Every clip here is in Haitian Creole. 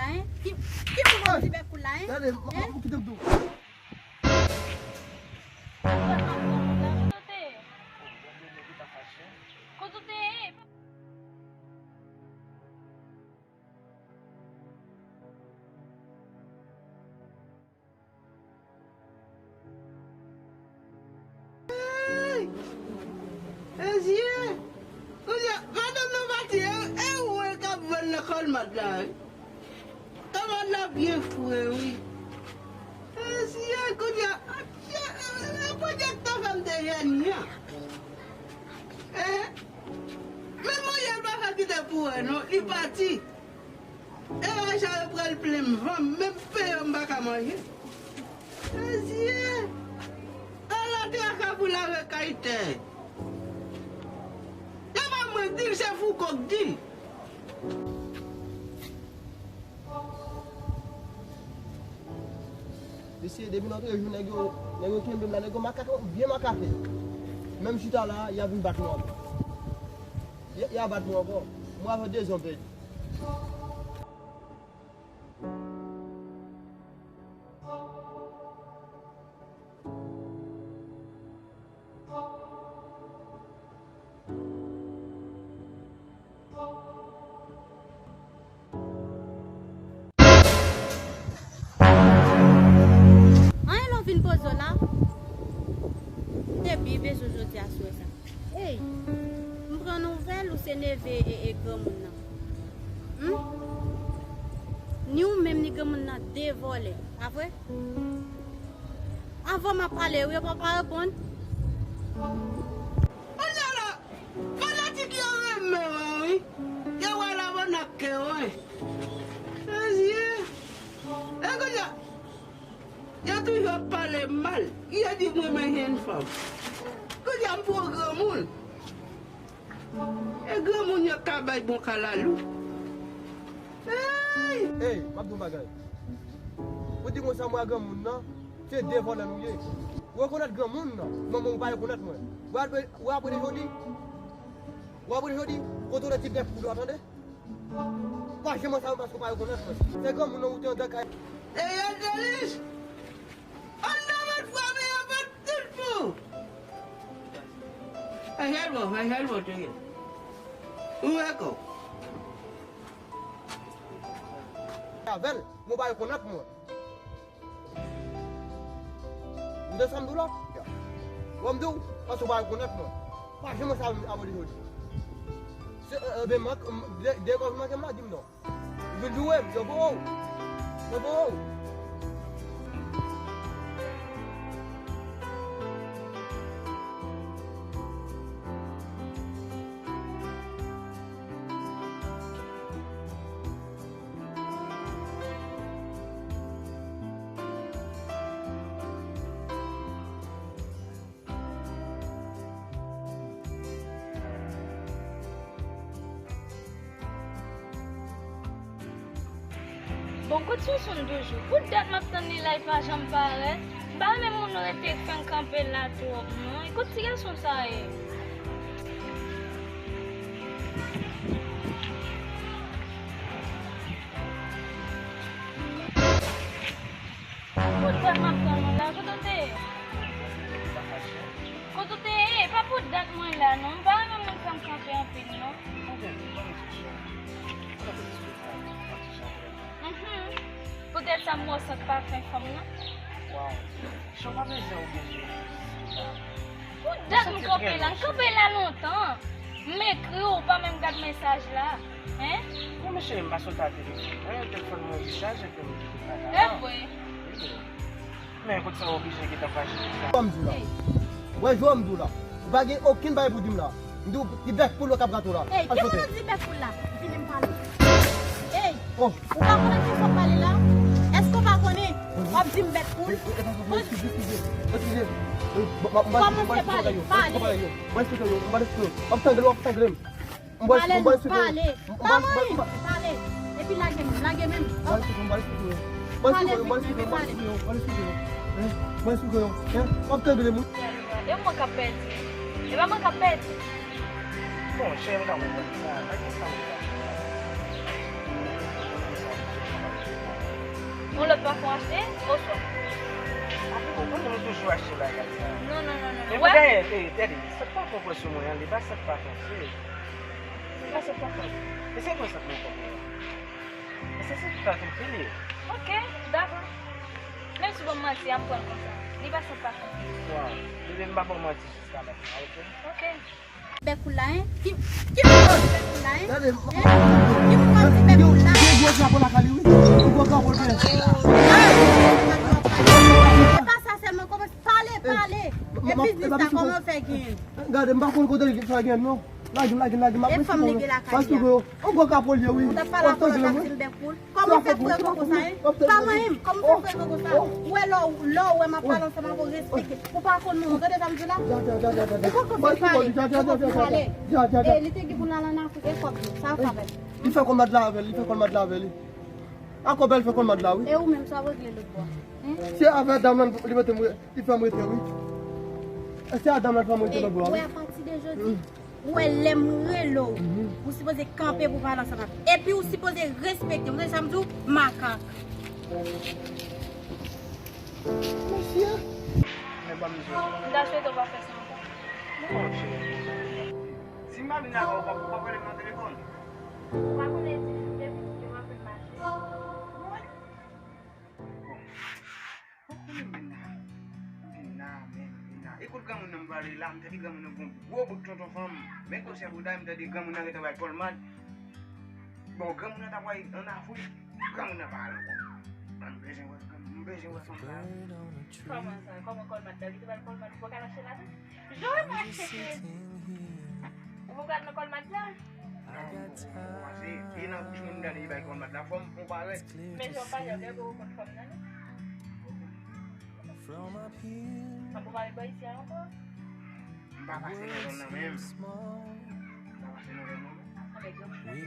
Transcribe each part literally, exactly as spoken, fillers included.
Hein? Ki, ki pou mwen di bèk ou la, hein? Gade, m, m, m kite m tou. Kote w te ye? Kote w te ye? Hey! Ezye! Kounye a, madanm nan pati, e, e ou menm k ap vann nan kòlmad la, wi. Kòlmad la byen fre, wi. Ezye, kounye a, a, a, a, pwodyektè fè m te jèn jan. Hein? Menm manje l pa ka kite pou wè, non, li pati. E manje a yo pral plen m van, menm pen yo m pa ka manje. Ezye! Ala traka pou lave kay tè. E pa mwen k di l, se Fouco k di l. Mesye, depi n antre jou, nèg yo, nèg yo kenbe m la, nèg yo makake, byen makake. Menm chita la, y a vin bat mwen ankò. Y a, y a bat mwen ankò. Mwen avè de zan pèdi. Anyen lè w vin poze w la, te byen bezwen jodi a swè sa. Ey, m pran nouvèl ou se neve e, e granmoun nan. Hmm? Ni ou menm ni granmoun nan de vòlè, pa vre? Avan m ap pale, wi, yo pa pa reponn. Kounye a la, fanatik yo renmen wè, wi. Yo wè la bon ak kè, wi. Sezi. E kounye a, yo toujou ap pale m mal. Yo di m renmen jenn fanm. Kounye a m pran granmoun. E granmoun yo ka bay bon kalalou. Ey! Ey, m ap di w yon bagay. Ou di konsa mwen a granmoun nan, se de vòlè nou ye. Ou rekonèt granmoun nan, manman ou pa rekonèt mwen. Ou apre, ou apre de jodi. Ou apre de jodi, kote w lè ti bèk pou dwa, tande? Pa janm ansanm paske w pa rekonèt mwen. Se granmoun nan ou te anndan kay. Ey, Angelis! Anndan mèt frape yo pa tout pou. Anjèl bon, Anjèl bon, tande. Ou wè kò. Avè l, mwen pa rekonèt mwen. Ou te sanm dou la? Bon, m di w, paske w pa rekonèt mwen. Pa janm sa avè l jodi. Se, e, e, ben, man, de, de kòb manke m la, di m non. Vin jwe m, yo pou ou. Yo pou ou. Bon, kot Sousoun toujou? Pou dat m ap tann li la, li pa janm parèt. M pa renmen moun rete fenk kanpe la twòp, non. E kot ti gason sa ye? Pou dat m ap tann ou la, kote w te ye? Kote w te ye? Pa pou dat mwen la, non. M pa renmen moun fè m kanpe anpil, non. Mhm. Poutèt sa, m wè w santi pa fen fanm nan. Waw. Chan pa bezwen oblije. Pou dat m kanpe la, m kanpe la lontan. M ekri w, ou pa menm gad mesaj la. Hein? Non, men cheri, m pa sot a telefòn. Hein, telefòn mwen rechaje, epi m kite l la. E vre? Wi. Men kote sa w oblije gentan fache konsa? Ban m di w la. Ey. Wè, jwe m di w la. Ou pa gen okenn bagay pou di m la. M di w, ti bèk poul yo k ap gate w la. Ey, ki moun ou di bèk poul la? Vini m pale. Ey, ou pa konnen ki sa w pale la? Èske w pa konnen? W ap di m bèk poul? Eskize, eskize, eskize. Kòmanse pale, pale. M ap tangle w, ap tangle m. Pale non, pale. Pa manyen, pale. Epi lage men, lage men. Pale vit, men pale. Gade mwen k ap pèdi. E pa mwen k ap pèdi. Bon, cheri, m ka konprann sa. Pa gen sa m ka fè. Yon lòt patwon achte, oswa. Apre, ou konnen nou toujou achte bagay sa. Non, non, non, non, non. Men pou dèyè, e, tande, sa k patwon pran sou mwen an, li pa sa k patwon, se, li pa sa k patwon. E se konsa k mwen konprann. E se sa k patwon ki li. Ok, dakò. Menm si w ban m manti a, m pran l konsa. Li pa sa k patwon. Waw, bebe, m pa ba w manti jiska mentnan, ok? Ok. Bèk ou la, en? Ki, ki moun kòmsi bèk ou la, en? Gade, en? Ki moun kòmsi bèk ou la? Gen gwo drapo lakay li, wi. Gen gwo drapo l genyen. E pa sa sèlman, kòmanse pale, pale. E biznis la, kòman w fè genyen? Gade, m pa konn kote l fè genyen, non. Lage m, lage m, lage m, m ap eksplike w. Yon gwo drapo l ye, wi. Ou t ap pale avè l, w t ap di l bèk ou. Kòman w fè fre gwo konsa, en? Pa manyen m, kòman w fè fre gwo konsa? Ou wè lè w, lè w wè m ap pale ansanm avè w, respekte. Ou pa konn non, ou tande sa m di w la? Ou pa konn fè pale, ou pa konn pale. E, li te gen pou l al ann Afrik, e kòb li, sa yo fè avè l. Li fè kòlmad la avè l, li fè kòlmad la avè li. A kòb la, li fè kòlmad la, wi. E ou menm, sa w regle lòt bò? Se avè dam nan li mete m re-, li fè m rete, wi. E se a dam nan li fè m rete lòt bò a, wi. E, wè, apati de jodi, ou wè lè m rele w, ou sipoze kanpe pou pale ansanm avè m. Epi ou sipoze respekte m. Ou tande sa m di w? Makak. Mesye. Men ban m di w. M ta swete w pa fè sa ankò. Non, cheri. Si m pa vin avè w, ou p ap, ou p ap rele m nan telefòn? Ou pa konnen di jouk depi nou te w ap vin mache. Bon. Ou konnen m vin la. M vin la, men m vin la. E kot granmoun nan m prale la, m tande granmoun nan gon gwo bout tonton fanm. Men gwo chèf bouda, m tande granmoun nan ret anba kòlmad. Bon, granmoun nan ta pral ann Afrik. Granmoun nan pa al ankò. Mwen bezwen wè, m bezwen wè fanm sa. Kòman sa? Kòman kòlmad la? Li te pral kòlmad, ou poko al achte ladan? Joe, mwen cheke. Ou poko al nan kòlmad la? Non, non, non, se, e nan bouch mwen m tande li bay kòlmad la, fò m, fò m parèt. Men jan w pale, gen pou ou konn fanm nan, non? An pou pale bò isi a ankò? M pa pase nan zòn nan menm. M pa pase nan zòn nan menm. Anben, granmoun nan.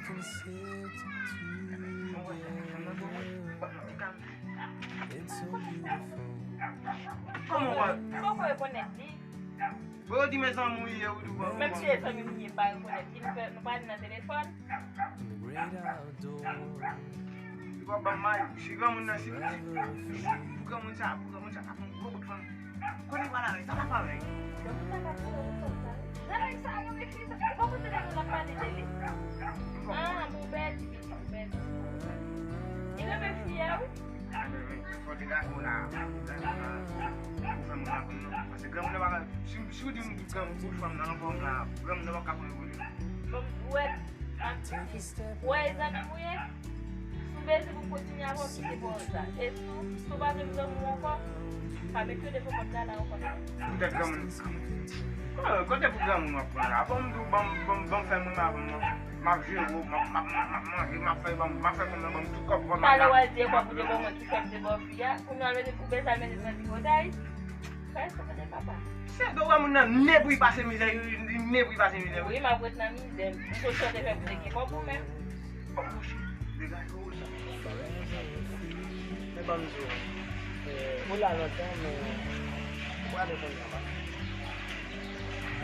Kòman w wè? Poko rekonèt li. Bon, yo di mezanmi w ye, ou di w ban. Menm si e zanmi m ye, m pa rekonèt li, nou fè, nou pale nan telefòn. Li pa ban m may, si granmoun nan, si, si, pou granmoun sa, pou granmoun sa, ta pran gwo bout fanm. Kote pral avèk, sa pa fè avèk. Granmoun nan ka pran gwo fanm sa, wi. Nan nèg sa, yo, men fi sa, ou pa konn de nèg la pale de li. Ah, bon, bèl, li bèl. Li renmen fi a, wi. Fò te gade w la, pou fè moun la konn non. Paske granmoun nan pa ka, si, si w di m granmoun pou fanm nan, anfòm la, granmoun nan pa ka konn evolye. Bon, ou wè, ou wè e zanmi m ou ye? Si w bezwen pou m kontinye avè w, kite pawòl sa. E si w, si w pa vle m zanmi w ankò, pa mete w devan pòt la la ankò non. Poutèt granmoun. Kote pou granmoun w ap pran la? Bon, m di w, ban m, ban m, ban m fè moun la, ban m. M ap jere w, m ap, m ap, m ap, m ap manje, m ap fè, m ap fè fanm nan ban m tout kòb fanm nan. Talè w al di e kòb ou te ban mwen ki fè m te ba w fi a, kounye a w mete, ou bezwen al mete nan tripotay. Fè sa, tande papa. Se do granmoun nan, nen pou li pase mizè, li, li nen pou li pase mizè, wi. Wi, m ap ret nan mizè. M sot chante fè pou te gen kòb ou menm. Bon, mouche, degaje w sa. Men ban m di w, eh, ou la lontan, men ou prale kounye a, pa?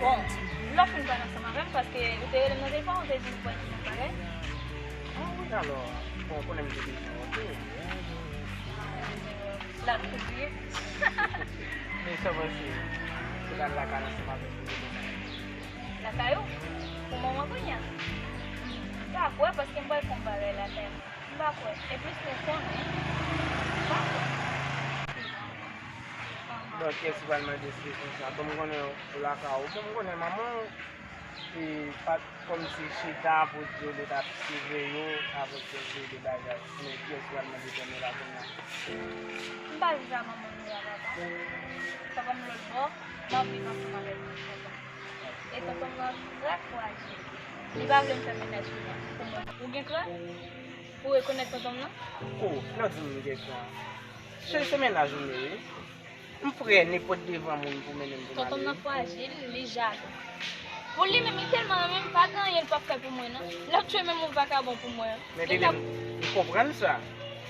Bon, lè w fin pale ansanm avè m, paske ou te rele m nan telefòn, ou te di m pral di m yon bagay. Ah wi, alò, bon, ou konnen m te bezwen w, ok? L ap tou bliye. Men sa w panse, se pral lakay ansanm avè m pou nou konsa? Lakay ou? Pou moman kounye a? M pa kwè, paske m pral fè yon bagay lakay mwen. M pa kwè. E plis nou konnen. M pa kwè. Bon, kiyès ou pral mande si se konsa? Bon, m konnen ou lakay ou. Bon, m konnen manman w, e, pa t kòmsi chita pou di yo li t ap siveye w avèk kèk de bagay. Men kiyès ou pral mande tèmè la kounye a? M pa viv ak manman m, ni ak papa m. Papa m lòt bò, m ap viv ansanm avèk tonton m. E tonton m nan trè frajil. Li pa vle m fè mennaj pou mwen, pou mwen. Ou gen kran pou rekonèt tonton m nan? O, lè w di m gen kran. Cheri, se mennaj ou m ye, wi. M prè nenpòt devan moun pou mennen m pou m ale. Tonton m nan frajil, li jalou. Pou li menm, li tèlman renmen m, pa gen anyen l p ap fè pou mwen, non. L ap tchwe menm yon vakabon pou mwen. Men bebe, m, m konprann sa.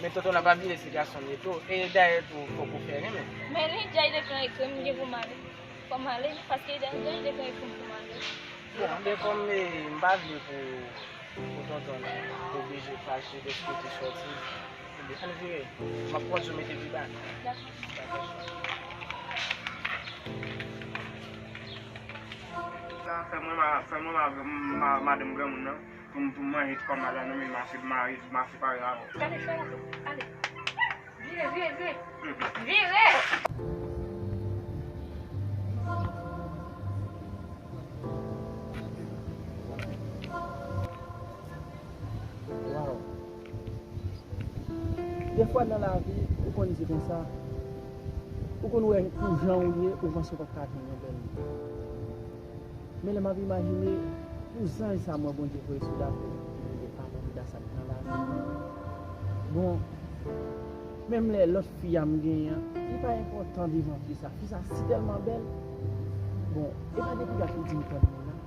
Men tonton nan pa bliye se gason l ye tou. E dayè tou, fòk ou fè renmen. Men li, djay depi nan ekri m, m gen pou m ale. Fò m ale, wi, paske li depi nan ekri m pou m ale. Bon, men kòm, e, m pa vle pou, pou tonton nan oblije fache dèske w te sòti. Ann vire. M ap pran sou mete pi ba. Dakò. La, fè mwen ma-, fè mwen ma-, ma-, madanm granmoun nan. Pou m, pou m manje ti kòm la nan men mache, mache, mache pare avè w. Gade fè la tou. Ale. Vire, vire, vire. Vire! Waw. Defwa nan lavi, ou konn di konsa, ou konn wè pou jan ou ye, ou panse ou p ap ka jwenn yon bèl moun. Men lè m ap imajine pou zanj sa mwen Bondye voye sou latè, ki rive pa nan vida sa k nan lavi mwen. Bon, menm lè lòt fi a m genyen an, li pa enpòtan devan fi sa. Fi sa si tèlman bèl. Bon, e pa depi dat li di m konn moun nan.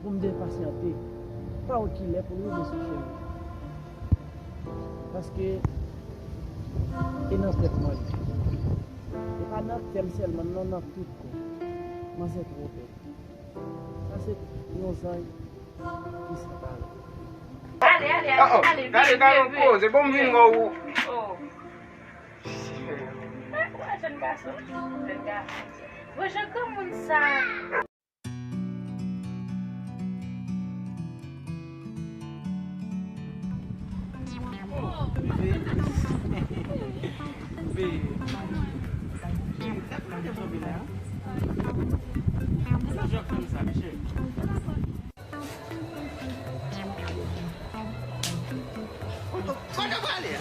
Bon, m te pasyante. Pa wè kilè pou l rive sou chemen. Paske e nan tèt mwen li. E pa nan tèt m sèlman, non, nan tout kò. Manzè twò bèl. Sa se yon zanj ki san parèy. Ale, ale, ale, ale, vire, vire, vire. Gade yon koze, bon, m vin wè ou. Oh. Ah, ou wè jèn gason, jèn gason. Bon, jan granmoun sa. Kote w prale a?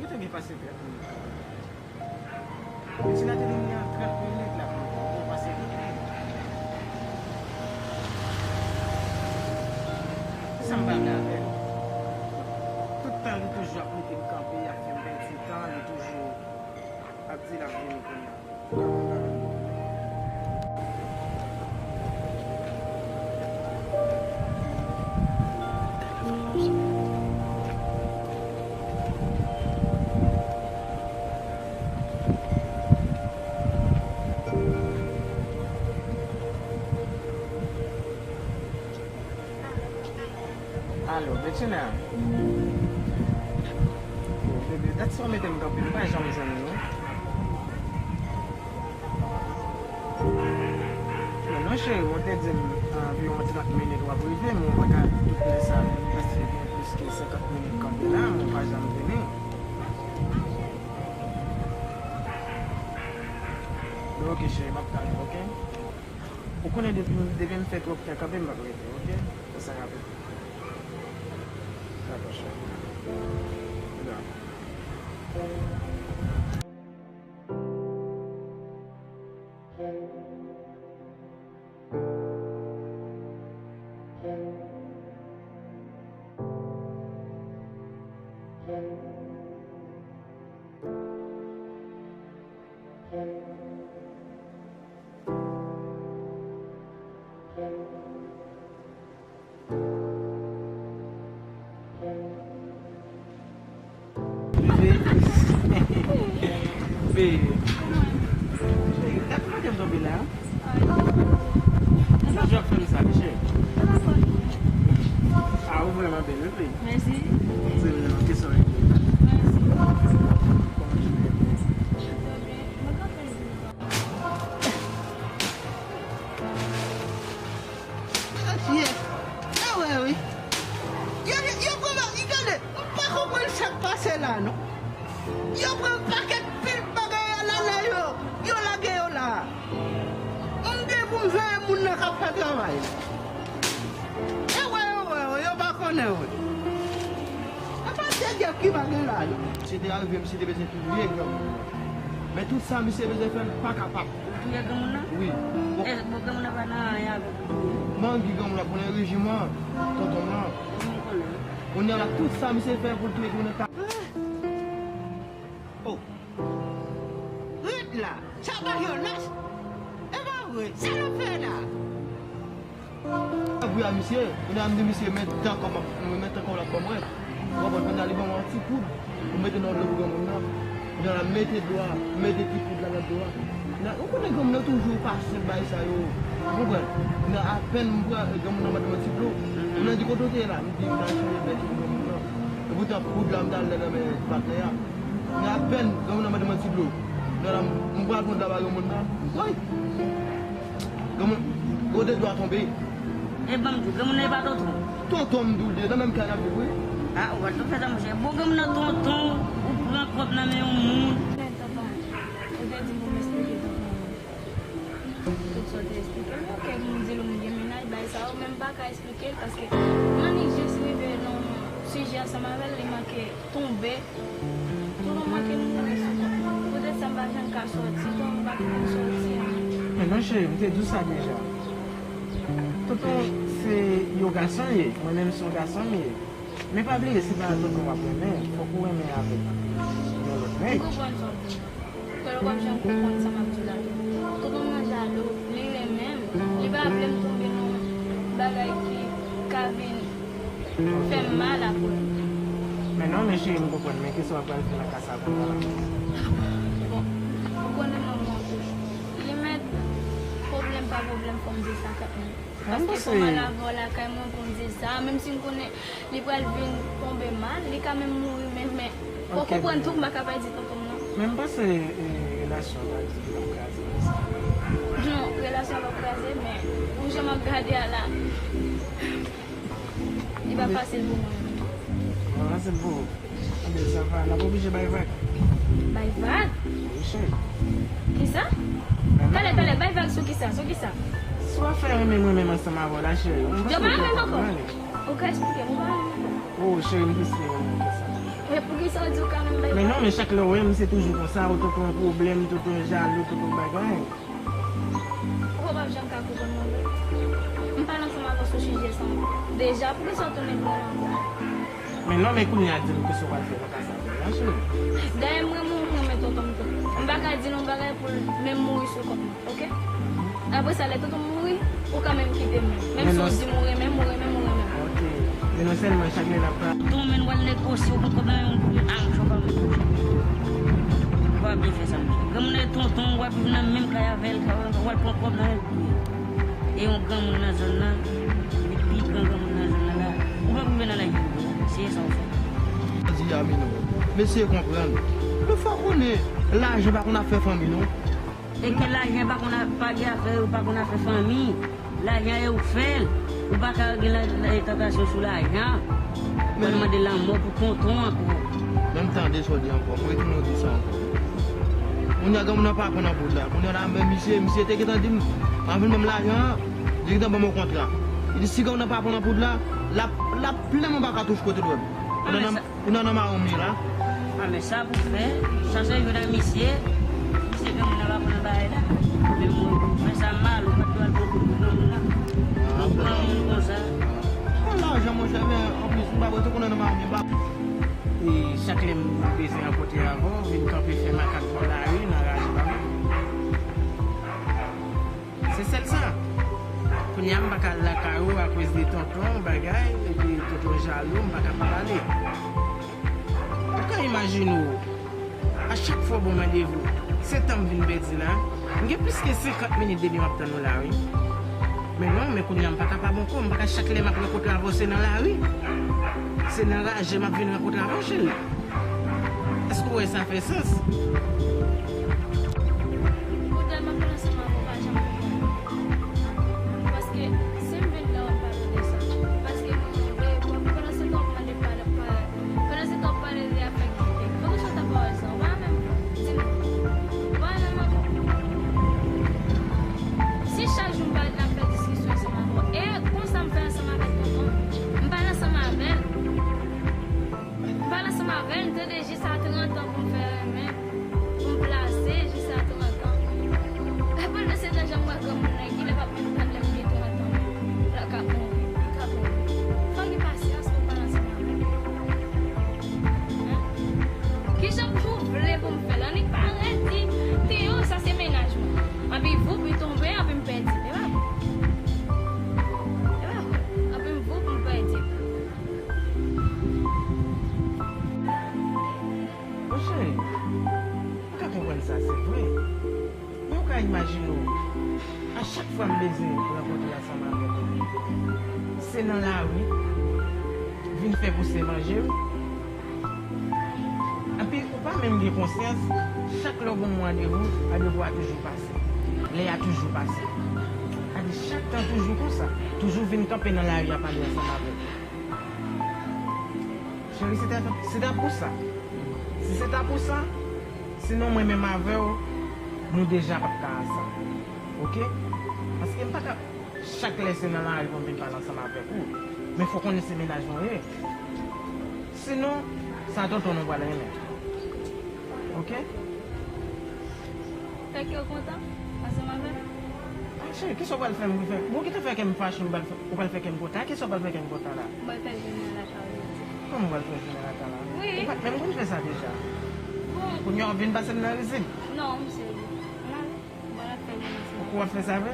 Yo te byen pase trant minit. Li di nan te vini an trant minit la pou yo pase vit. Kisa m pral gen avè l? Tout tan li toujou ap mete m kanpe, ap fè m pèdi tan, li toujou ap di l ap vini kounye a. Alo, Betina. Oh, bebe, dat sa w mete m kanpe, m pa janm jwenn ou. Men non, cheri, ou te di m anviwon trant minit w ap rive, men ou pa ka tout lè sa, m prèske gen plis ke senkant minit kanpe la, men ou pa janm vini. Men oke, cheri, m ap tann ou, oke? Ou konnen depi, depi m fè twòp tan kanpe, m p ap rete, oke? Fè sa rapid. Dakò, cheri. Dakò. Bebe. Bebe. Cheri, gad kote m tonbe la. Sa jan fè m sa, wi, cheri. Ah, ou vrèman bèl, wi, bebe. Mèsi. Se vrèman kesyon regle. Mèsi. Kòman jèn bebe? Mwen kanpe. Mesye, e wè wi. Yo, yo, yo pran ma-, gade, m pa konprann sa k pase la non. Yo pran pakèt pil bagay a la, la, yo, yo lage yo la. M gen pou m veye moun nan k ap fè travay la. E wè yo, wè yo, yo pa konnen wi. E pa de gèp ki pa gen la non. Misye te arive, misye te bezwen touye granmoun nan. Men tout sa misye bezwen fè, l pa kapab. Touye granmoun nan? Wi. Bon. E, bon, granmoun nan pa nan anyen avèk li. Mangi granmoun nan pran nan rejiman, tonton m lan. Wi, m konn. Tout sa misye fè pou l touye granmoun nan. Oh. Ret la. Sa pa vyolans. E pa vre. Sa n ap fè la? Ap ri a misye. Kounye a m di misye, men tan kòb, men tan kòb l ap ban mwen. Ou konprann? Kounye a li ban mwen yon ti poud pou mete nan dlo pou granmoun nan. Kounye a l ap mete dlo a, mete ti poud la nan dlo a. Nan, ou konnen granmoun nan toujou pasyant bay sa yo. Ou konprann? Nan apèn m pran, granmoun nan mande mwen ti dlo. Moun nan di, "Kote w te ye la?" M di, "M t al chanje vès pou granmoun nan." Epoutan poud la m t al lè nan men patnè a. Nan apèn granmoun nan mande mwen ti dlo. Nan la, m pral pran dlo ba granmoun nan. Woy! Granmoun, kote dlo a tonbe? E ban m di w, granmoun nan e pa tonton? Tonton m di w li ye, nan menm kay n ap viv, wi. A, ou pa t fè sa, monchè. Bon, granmoun nan tonton, ou pran kòb nan men yon moun. Tonton, ou te di pou m esplike tonton. Tout sa w te esplike m yo, ke m di l ou m gen mennaj, bagay sa yo, men m pa ka esplike l, paske m annik jis rive nan yon sijè ansanm avè l, li manke tonbe, tonton manke mouri sou kont mwen. Poutèt sa, m pa janm ka sòti, tonton m pa konn sòti an. Men non, cheri, m te di w sa deja. Tonton se yon gason l ye, mwen menm se yon gason m ye. Men pa bliye, se pa tonton w ap renmen, fòk ou renmen avèk yon lòt nèg. M konprann sa w di m. Frè, ou p ap janm konprann sa m ap di w la tou. Tonton m nan jalou, li renmen m, li pa vle m tonbe nan yon bagay ki ka vin fè m mal apre. Men non, men cheri, m konprann, men kisa w ap pral fè nan ka sa kounye a la? Bon, ou konnen manman an tou. Li mèt, pwoblèm pa pwoblèm, fò m di sa kanmenm. Paske kòman l avè w lakay mwen pou m di sa, menm si m konnen li pral vin tonbe mal, li ka menm mouri, men, men, fò w konprann tou, m pa ka pèdi tonton m nan. Men m panse, e, relasyon an pa di l ap kraze konsa. Non, relasyon an p ap kraze, men pou jan m ap gade a la, li pa fasil pou mwen menm. Li pa fasil pou ou? Anben, sa va, n ap oblije bay vag. Bay vag? Wi, cheri. Kisa? Talè, talè, bay vag sou kisa? Sou kisa? Sou afè renmen mwen menm ansanm avè w la, cheri. Ou pa renmen m ankò? Ou ka esplike m, ou pa renmen m ankò? Oh, cheri, m plis renmen w ke sa. Men poukisa w di ou ka menm bay vag? Men non, men chak lè w wè m, se toujou konsa, ou tonton pwoblèm, tonton jalou, tonton bagay. Ou p ap janm ka konprann mwen vre. M pale ansanm avè w sou sijè sa a deja, poukisa w tounen pran l ankò? Men non, men kounye a di m kisa w pral fè nan ka sa pou mwen, cheri. Dayè, m renmen w, m renmen tonton m tou. M pa ka di l yon bagay pou l menm mouri sou kont mwen, oke? Apre sa, lè tonton m mouri, ou ka menm kite m. Menm si w di m ou renmen m, ou renmen m, ou renmen m. Oke. Men non sèlman chak lè l ap pran. Tonton, men w al negosye, ou pran kòb nan men m pou m, a, m chòk avè w. Ou pa byen fè sa, monchè. Granmoun nan e tonton, w ap viv nan menm kay avè l, w al pran kòb nan men l pou li. E yon granmoun nan zòn nan, li pi gran granmoun nan zòn nan la. Ou p ap rive nan laj li vre, se sa w fè. Di a, men non. Mesye konprann. Men fò w konnen, lajan pa konn afè fanmi, non. E ke lajan pa konn a-, pa gen afè, yo pa konn afè fanmi. Lajan e ou fè l. Ou pa ka gen la, la, tantasyon sou lajan. Mwen mande lanmò pou tonton ankò. Men m tande sa w di ankò, m retounen w di sa ankò. Kounye a granmoun nan pa pran nan poud la. Kounye a la, men misye, misye te gentan di m, anvan l ban m lajan an, li gentan ban m yon kontra. Li di si granmoun nan pa pran nan poud la, l ap, l ap plen m anba katouch kote l wè m. Kounye a nan, kounye a nan mawon m ye la. A, men sa pou fè, sa se jwenn ak misye, misye granmoun nan pa pran nan bagay la. Men mwen, ou fè sa mal, ou pa t dwe al pran kout pou granmoun nan. Ou pran moun konsa. Pran lajan, monchè, men anplis, m pa wè tou konnen nan mawon m ye, m pa. E chak lè m bezwen rankontre avè w, vin kanpe fè makak bò lari, nan raje pa m. Se sèl sa. Kounye a, m pa ka al lakay ou akoz de tonton, bagay, epi tonton jalou, m pa ka pa pale. Ou ka imajine w, a chak fwa w ban m randevou, se tan m vin pèdi la. M gen plis ke senkant minit depi m ap tann ou la, wi. Men non, men kounye a, m pa kapab ankò, m pa ka chak lè m ap rankontre avè w, se nan lari. Se nan raje m ap vin rankontre avè w, cheri. Èske w wè sa fè sans? Poutèt m ap pale ansanm avè w, pa janm konprann. Paske si m vin la, w ap pale de sa. Paske mwen, w ap pale ansanm avè w, mande pale, pale. Pandan se tan w ap pale de afè kite. Kote w sot ap pale sa? Ou pa menm di m. Ou pa menm ankò. Si chak jou m pale n ap fè diskisyon ansanm avè w. E konsa m fè ansanm avèk tonton. M pale ansanm avè l. M pale ansanm avè l, m tande jis a trant an pou m fè renmen. Pou m Nan lari, vin fè pou se manje w. Epi ou pa menm gen konsyans, chak lè w gen yon randevou, randevou a toujou pase. Lè a toujou pase. Sa di chak tan toujou konsa. Toujou vin kanpe nan lari a pale ansanm avè w. Cheri, se ta, se ta pou sa. Si se ta pou sa, sinon mwen menm avè w, nou deja p ap ka ansanm. Oke? Paske m pa ka, chak lè se nan lari pou m vin pale ansanm avèk ou. Men fò w konnen se mennaj mwen ye. Sinon, sa tonton nou pral renmen. Oke? Fè kè w kontan ansanm avè m. Ah, cheri, kisa w pral fè m pou fè? Bon, kite fè kè m fache, m pral fè, ou pral fè kè m kontan. Kisa w pral fè kè m kontan la? M pral fè jounen an lakay ou. Kòman w pral fè jounen an lakay la? Wi. Ou pa t menm konn fè sa deja. Bon. Kounye a w ap vin pase m nan rizib? Non, m serye. Ann ale. Ou pral fè jounen an ansanm. Ou w ap fè sa vre?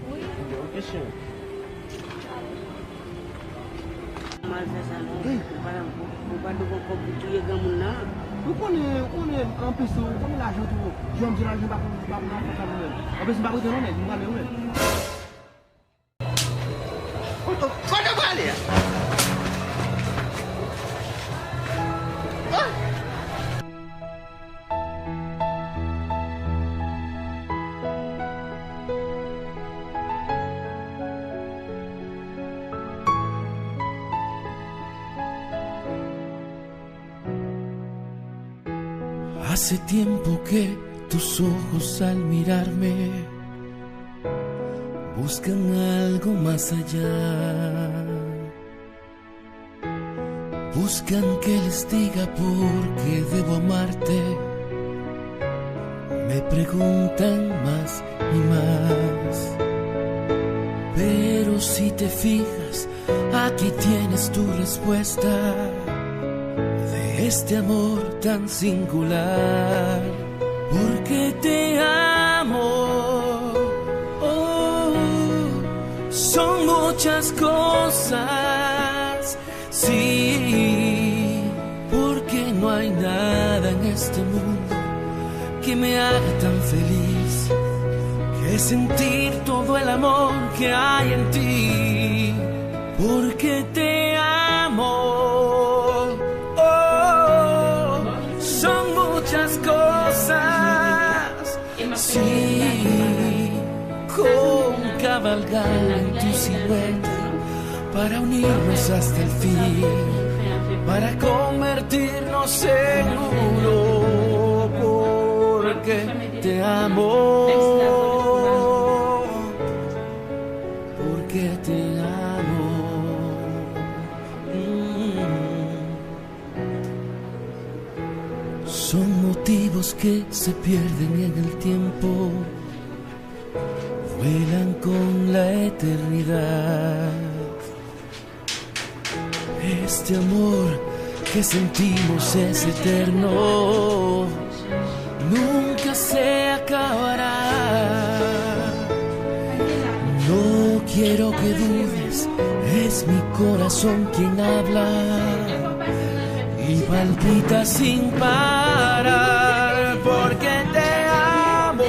Wi. Ebyen, oke, cheri. Mal fè sa non. Ou pa, ou, ou pa dwe pran kòb pou touye granmoun nan. Ou konnen, ou konnen anplis tou, ou konnen lajan tou. Jan m di lajan pa pou, pa pou lajan sa nou menm. Anplis m pa prete non nèg, m prale wi. Kote, kote w prale a? Hace tiempo que tus ojos al mirarme buscan algo más allá. Buscan que les diga por qué debo amarte. Me preguntan más y más. Pero si te fijas, aquí tienes tu respuesta de este amor tan singular. Porque te amo. Oh, son muchas cosas. Sí, porque no hay nada en este mundo que me haga tan feliz que sentir todo el amor que hay en ti. Porque te amo. Oh, son muchas cosas. Sí, con cabalgar en tu silueta para unirnos hasta el fin, para convertirnos en uno, porque te amo, porque te amo. Mm. Son motivos que se pierden en el tiempo, vuelan con la eternidad. Este amor que sentimos es eterno, nunca se acabará. No quiero que dudes, es mi corazón quien habla y palpita sin parar, porque te amo.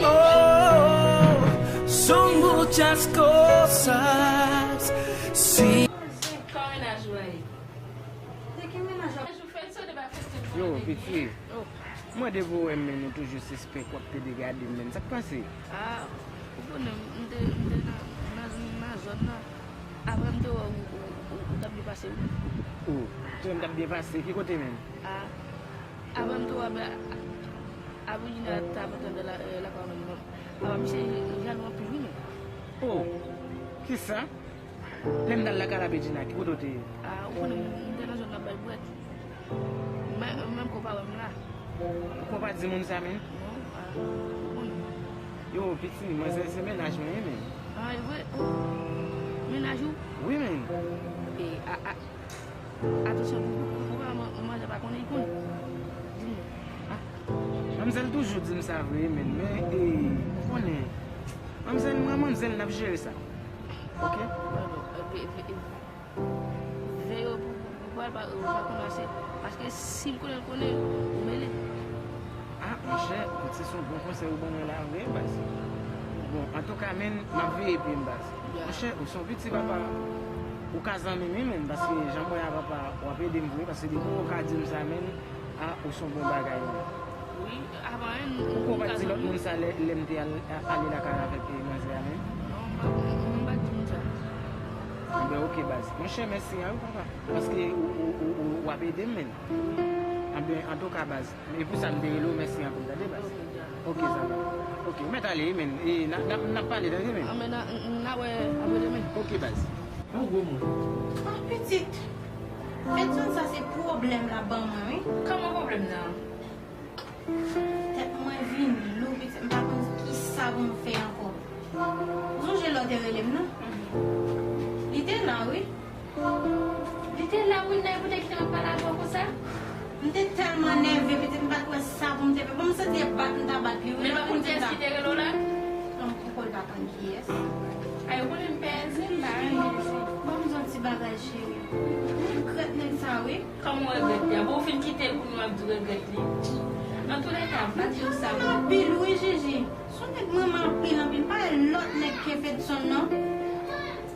Oh, son muchas cosas. Si. Kòman mennaj ou la ye? De ki mennaj ou? Yo, piti. Oh. Mwen depi w wè m, men ou toujou sispèk, w ap pede gade m, men sa k pase? Ah, ou konnen, m te, m te nan, nan, nan zòn nan. Apre m te wè ou, ou, ou, ou t ap byen pase, wi. Ou, ou te wè m t ap byen pase? Ki kote menm? Ah, apre m te wè, a, a, Aborijinal t ap antre nan la, eh, lakay mwen, non. Apa, misye jalou anpil, wi, men. Oh, kisa? Lè m t al lakay Labedjina, ki kote w te ye? Ah, ou konnen, m te nan zòn nan bay bwèt. Men, men m ko pa wè m la. Ou ko pa di moun sa menm? Non, ah, ou konnen. Yo, piti, mwen se, se mennaj mwen ye menm. Ah, e vre? Oh, mennaj ou? Wi, menm. E, a, a, atansyon, pou, pou, pou pa man-, manzè pa konnen, li konnen. Di m non. Ah, manmzèl toujou di m sa vre, menm, men, e, ou konnen. Manmzèl, mwen, manmzèl, n ap jere sa. Oke? Veye pou, pou, pou pral pa, pa konnen ase. Paske si l konnen, l konnen, ou mele. Ah, monchè, se yon bon konsèy ou ban mwen la vre, baz. Bon, antouka, menn, m ap veye pye m, baz. Monchè, ou se yon piti papa. Ou ka zanmi m, wi, menn, paske jan m wè a, papa, w ap ede m vre, paske depi w ka di m sa, menn, a, ou se yon bon bagay, menn. Wi, avan, menn, ou pa di lòt moun sa lè, lè m te al, ale lakay avèk, e, manzè a, menn? Non, m pa, m pa di moun sa. Enben, oke, baz. Monchè, mèsi a, wi, papa. Paske ou, ou, ou, ou, w ap ede m, menn. Enben, antouka, baz. E pou sa m te rele w, mèsi anpil, tande, baz. Ok, zanmi. Ok, ou mèt ale, wi, menn. E, n a, n a, n a pale, tande, menn. Anben, n a, n a wè apre demen. Ok, baz. Yon gwo moun. Ah, pitit. Fèt sa se pwoblèm la ban mwen, wi. Kòman pwoblèm nan? Tèt mwen vin lou, pitit, m pa konn kisa pou m fè ankò. Ou sonje lè w te rele m nan? Li te la, wi. Li te la, wi, nan, pou te kite m ap pale avè w konsa. M te tèlman nève, pitit, m pa t wè sa pou m te fè. Bon, m santi e bat m ta bat li, wi. Men pa konn kiyès ki te rele w la? Non, m poko l pa konn kiyès. A, yo konnen m pè Ezi, m pa renmen Ezi. Ban m di yon ti bagay, cheri. M regrèt nèg sa, wi. Kòman w regrèt li a? Bon, ou fin kite l, kounye a w ap di w regrèt li. Antoulèka, m pa di w sa, non. Anpil, wi, Jiji. Se yon nèg m renmen anpil, anpil. M pa wè lòt nèg ke Fedson, non.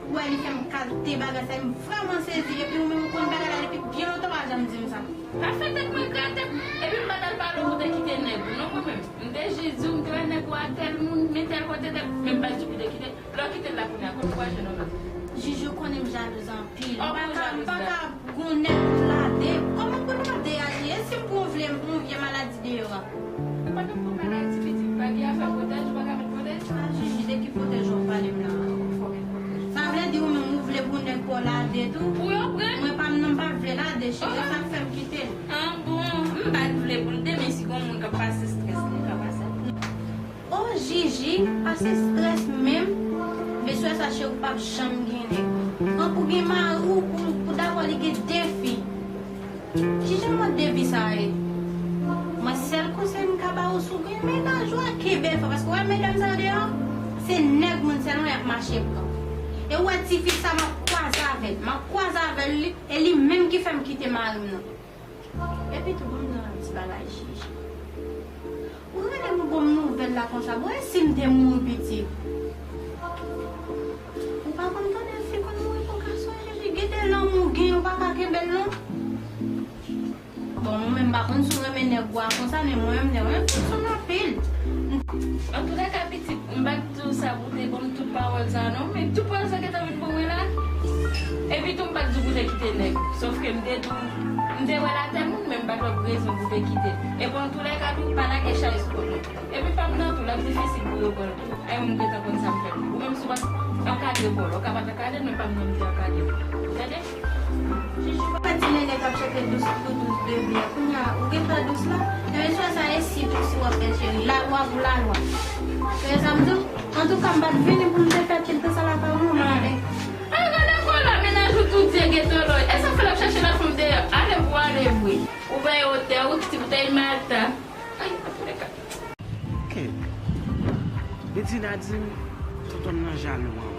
Ou wè, li fè m kalte bagay sa, m vrèman sezi. Epi ou menm, ou konn bagay la depi byen lontan, ou pa janm di m sa. Pa fè tèt mwen grate. Epi m pa t al pale w pou te kite nèg ou, non, mwen menm. M te jis di w, m te wè nèg ou a tèl moun, men tèl kote, tèl, men m pa t di w pou te kite. Lè w kite l la kounye a, kote w pral jwenn yon lòt? Jij, ou konnen m jalouz anpil. M pa ka, m pa ka gon nèg pou lade. Kòman pou lade a, Jij? E si m pran yon vle, yon vye maladi deyò a? Pandan w pran maladi, pitit, pa gen afè pwotèj, ou pa ka met pwotèj? A, Jij, de ki pwotèj w ap pale m la a? Fò w met pwotèj. Sa vle di ou menm ou vle pou nèg pa w lade tou? Pou yo pran? Mwen pa m nan, m pa vle lade, cheri, sa k fè m kite l. An bon, m pa t vle pou l de, men si gon moun k ap pase estrès, li ka pase. O Jiji, pase estrès menm, men sou sa cheri ou p ap janm gen nèg. An pou gen mari w pou, pou dabò li gen de fi. Jiji, mòd de vi sa ye? Mwen sèl konsèy m ka ba ou, si w gen mennaj ou a, kenbe l fò, paske w wè medam sa yo deyò, se nèg moun sèlman y ap mache pran. E w wè tifi sa m ap kwaze avè l, m ap kwaze avè l, e li menm ki fè m kite mari m nan. Epi tou, ban m di w yon ti bagay, Jiji. Ou rele m pou bon nouvèl la konsa, bon, e si m te mouri pitit? Ou pa konn tande fi konn mouri pou gason, Jiji. Gade lanmou gen, ou pa ka kenbe l non. Bon, mwen menm m pa konn si w renmen nèg ou a konsa, men mwen menm, nèg mwen, m konn sou m anpil. Antoulèka, pitit, m pa t di w sa pou w te ban m tout pawòl sa non, men tout pawòl sa gentan vin pou mwen la. Epi tou, m pa t di w pou w te kite nèg. Sòf ke m te tou, m te wè l atè moun, men m pa t wè rezon pou w te kite. Epi antoulèka tou, pa lage chay sou kont mwen. Epi pa m nan tou, l ap difisil pou yo pran l tou. Ay, mwen m gentan konn sa m fè. Ou menm si w pa t ankadre pa w la, ou ka pa t ankadre l, men pa m nan m te ankadre l. Tande? Jiji, pa di nènè k ap chante dous pou dous de vi a. Kounye a, ou gentan dous la. Ebyen, swa sa e si tou si w ap fè cheri. Lalwa pou lalwa. Se sa m di w. Antouka, m pa t vini pou m te fè kilti sa lakay ou non, m ale. Ay, gade kòlè, mennaj ou tou dye gentan lòy. E sa fè l ap chache lòt fanm deyò. Ale pou ale vre. Ou veye wotè, ou ti boutèy Malta. Ay, antoulèka. Ok. Bedjine di m, tonton nan jalou anpil.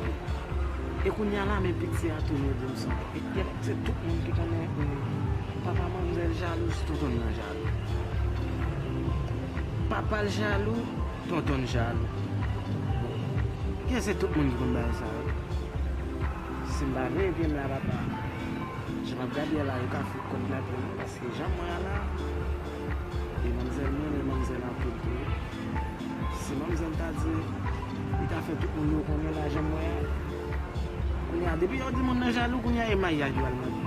E kounye a la, men piti a tounen di m sa. E, e, se tout moun ki konnen, e, papa manmzèl jalou, se tonton nan jalou. Papa l jalou, tonton jalou. Bon, se tout moun ki konn bagay sa yo. Si m pa veye pye m la, papa, jan m ap gade a la, yo ka fout kòd nan pye m, paske jan m wè a la, e manmzèl mwen, men manmzèl anpil tou. Si manmzèl ta di, li ta fè tout moun yo konnen la, jan m wè a. Kounye a, depi yo di moun nan jalou, kounye a, e maryaj yo al mande.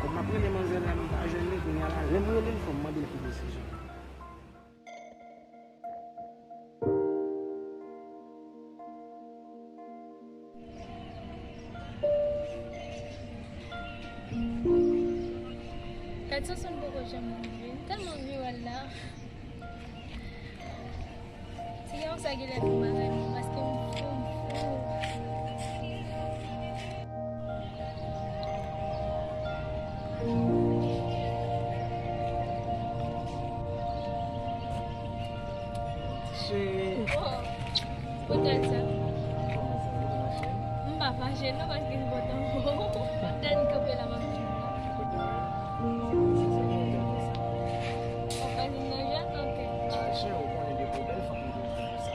Kòm m ap rele manmzèl la, m pa jwenn li, kounye a la, lè m rele l, fò m mande l pou desizyon. Gad Sonson poko janm rive. M tèlman anvi wè l la. Ti gason sa genlè fè m bagay mwen, paske m fou, m fou. Cheri. Oh, kote sa? M pa fache non, paske m kontan. Dènye kanpe la, m ap di w la. Ou pa di m nan jwèt, ok. Cheri, ou konnen depi w bèl fanm, ou konn sa.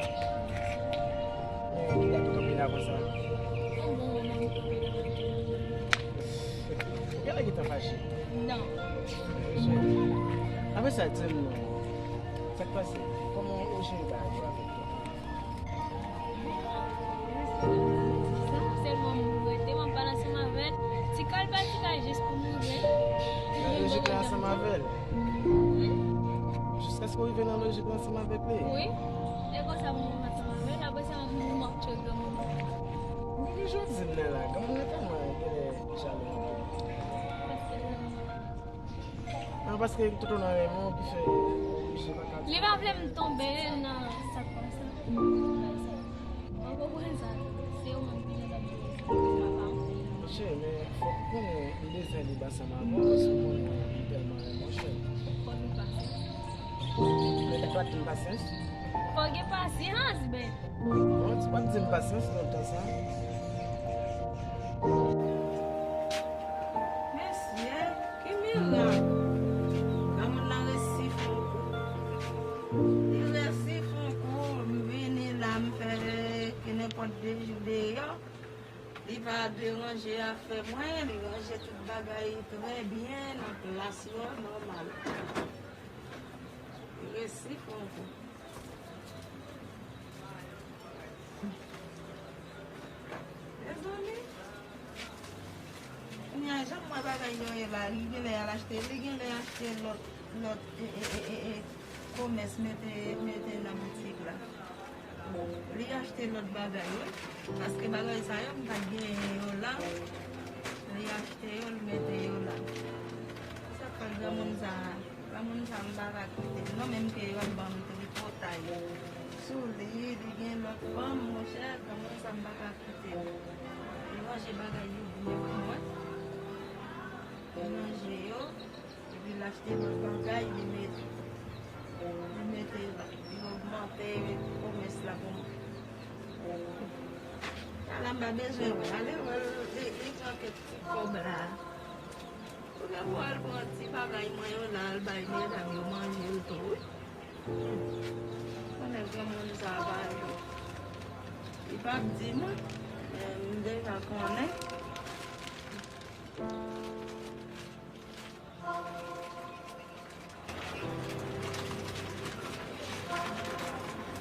Non. Apre sa, di m non. Sa k pase? Kòman ou jere bagay yo avèk tòtò? Sa, sèlman m rete, m ap pale ansanm avè l. Ti kal pa ti kal, jis pou m rive. Nan lojik la ansanm avè l? Wi. Jiskaske w rive nan lojik la ansanm avèk li? Wi. E konsa m rive ansanm avè l, apre sa, m ap tchwe granmoun nan. Men ki jan w di m nan la, granmoun nan tèlman genlè jalou anpil. Paske l renmen. An, paske tonton nan renmen w ki fè misye pa ka. Li pa vle m tonbe nan sa k pa sa. Ou konprann sa? Se ou menm ki gen lòt dwòl sa, papa m. Monchè, men fòk ou konnen m bezwen li ansanm avè w, paske ou konnen m tèlman renmen w, chè. Fòk li pasyans. Men li pa t gen pasyans. Fòk gen pasyans, men. Bon, ti pa t di m pasyans lontan sa. Mesye, ki mirak! Granmoun nan resi fon kou. Li resi fon kou, m vini la, m fè ki nenpòt de jou deyò. Li pa deranje afè mwen, li ranje tout bagay trè byen nan plas yo, nòmal. Li resi fon kou. Mezanmi. Kounye a, jan m wè bagay yo ye la, li genlè al achte, li genlè achte lòt, lòt, e, e, e, e, e, komès mete, mete nan boutik la. Li achte lòt bagay, wi. Paske bagay sa yo, m pa t genyen yo la. Li achte yo, li mete yo la. Sa fè granmoun sa a. Granmoun sa m pa ka kite l non, menm ke yo ap ban m tripotay sou li, li gen lòt fanm, monchè, granmoun sa m pa ka kite l. Li ranje bagay yo byen pou mwen. Li ranje yo, epi l achte lòt bagay, li mete, li mete la, li ogmante komès la pou mwen. Ala m pa bezwen wè, ale wè l, li, li pran kèk ti kòb la. Ou gen pou al pran ti bagay mwen yo la, al bay medam yo manje l tou, wi. Konnen granmoun sa a pa jwe. Li p ap di mwen, men m deja konnen.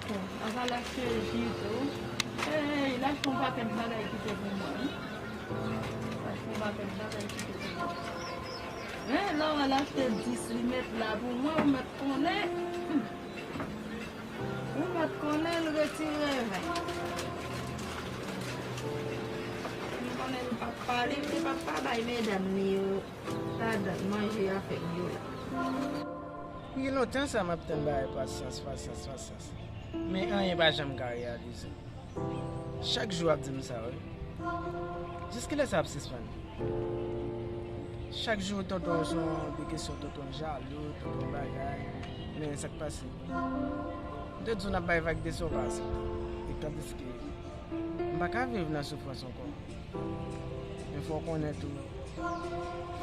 Bon, anba l achte ji tou. Ey, l achte yon pakèt bagay kite pou mwen, wi. L achte yon pakèt bagay kite pou mwen. Men, lè w wè l achte dis, li met la pou mwen, ou mèt konnen. Ou mèt konnen l retire ven. M konnen l p ap pale, li p ap pa bay medam li yo. Ladan manje afè m yo la. Wi, lontan sa m ap tann bagay pasyans, pasyans, pasyans. Men anyen pa janm ka reyalize. Chak jou w ap di m sa, wi. Jiskilè sa ap sispann? Chak jou tonton se yon de kesyon, tonton jalou, tonton bagay. Men sa k pase? M te di w n ap bay vag de sou pase. E tandiske m pa ka viv nan soufrans ankò. Men fò w konnen tou,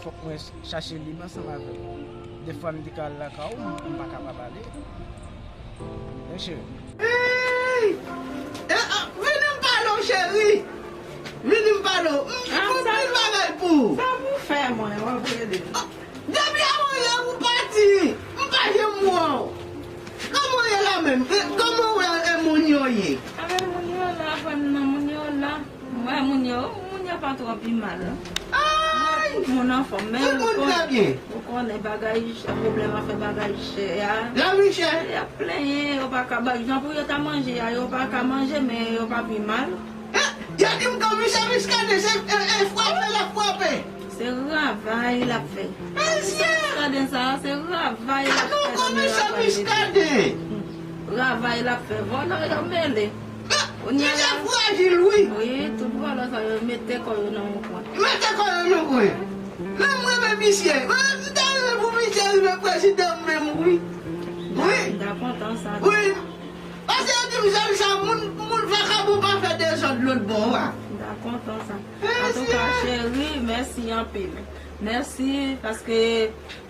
fòk mwen chache lib ansanm avè w. Defwa m te ka al lakay ou, m pa kapab ale. Wi, cheri. Ey! E, a, vini m pale w, cheri. Vini m pale w. M, m gen anpil bagay pou ou. Sa pou fè mwen, w ap rele. Depi avan yè ou pati, m pa janm wè w. Kòman w ye la menm? E, kòman w wè, e, moun yo ye? Avè moun yo la, frè m nan, moun yo la. M wè moun yo, moun yo pa twò pi mal. Ay! Tout moun anfòm, men ou konnen bagay chè, pwoblèm afè bagay chè a. Lavi chè. Y ap plenyen, yo pa ka bay, jan pou yo ta manje a, yo pa ka manje, men yo pa pi mal. Eh, yo di m komisè Muscadin se, e, e, frape l ap frape. Se ravay l ap fè. Komisè Muscadin sa a, se ravay l ap fè nan Mirak Washington. Ravay l ap fè. Vòlò yo mele. Misye frajil, wi. Wi, tout vòlò sa yo mete kò yo nan yon kwen. Mete kò yo nan yon kwen. Men mwen, men misye. Men m ta renmen pou misye rive prezidan menm, wi. Wi. M ta kontan sa. Wi. Paske yo di m, zòn sa, moun, moun vakabon pa fè dezòd lòt bò a. M ta kontan sa. Antouka, cheri, mèsi anpil. Mèsi, paske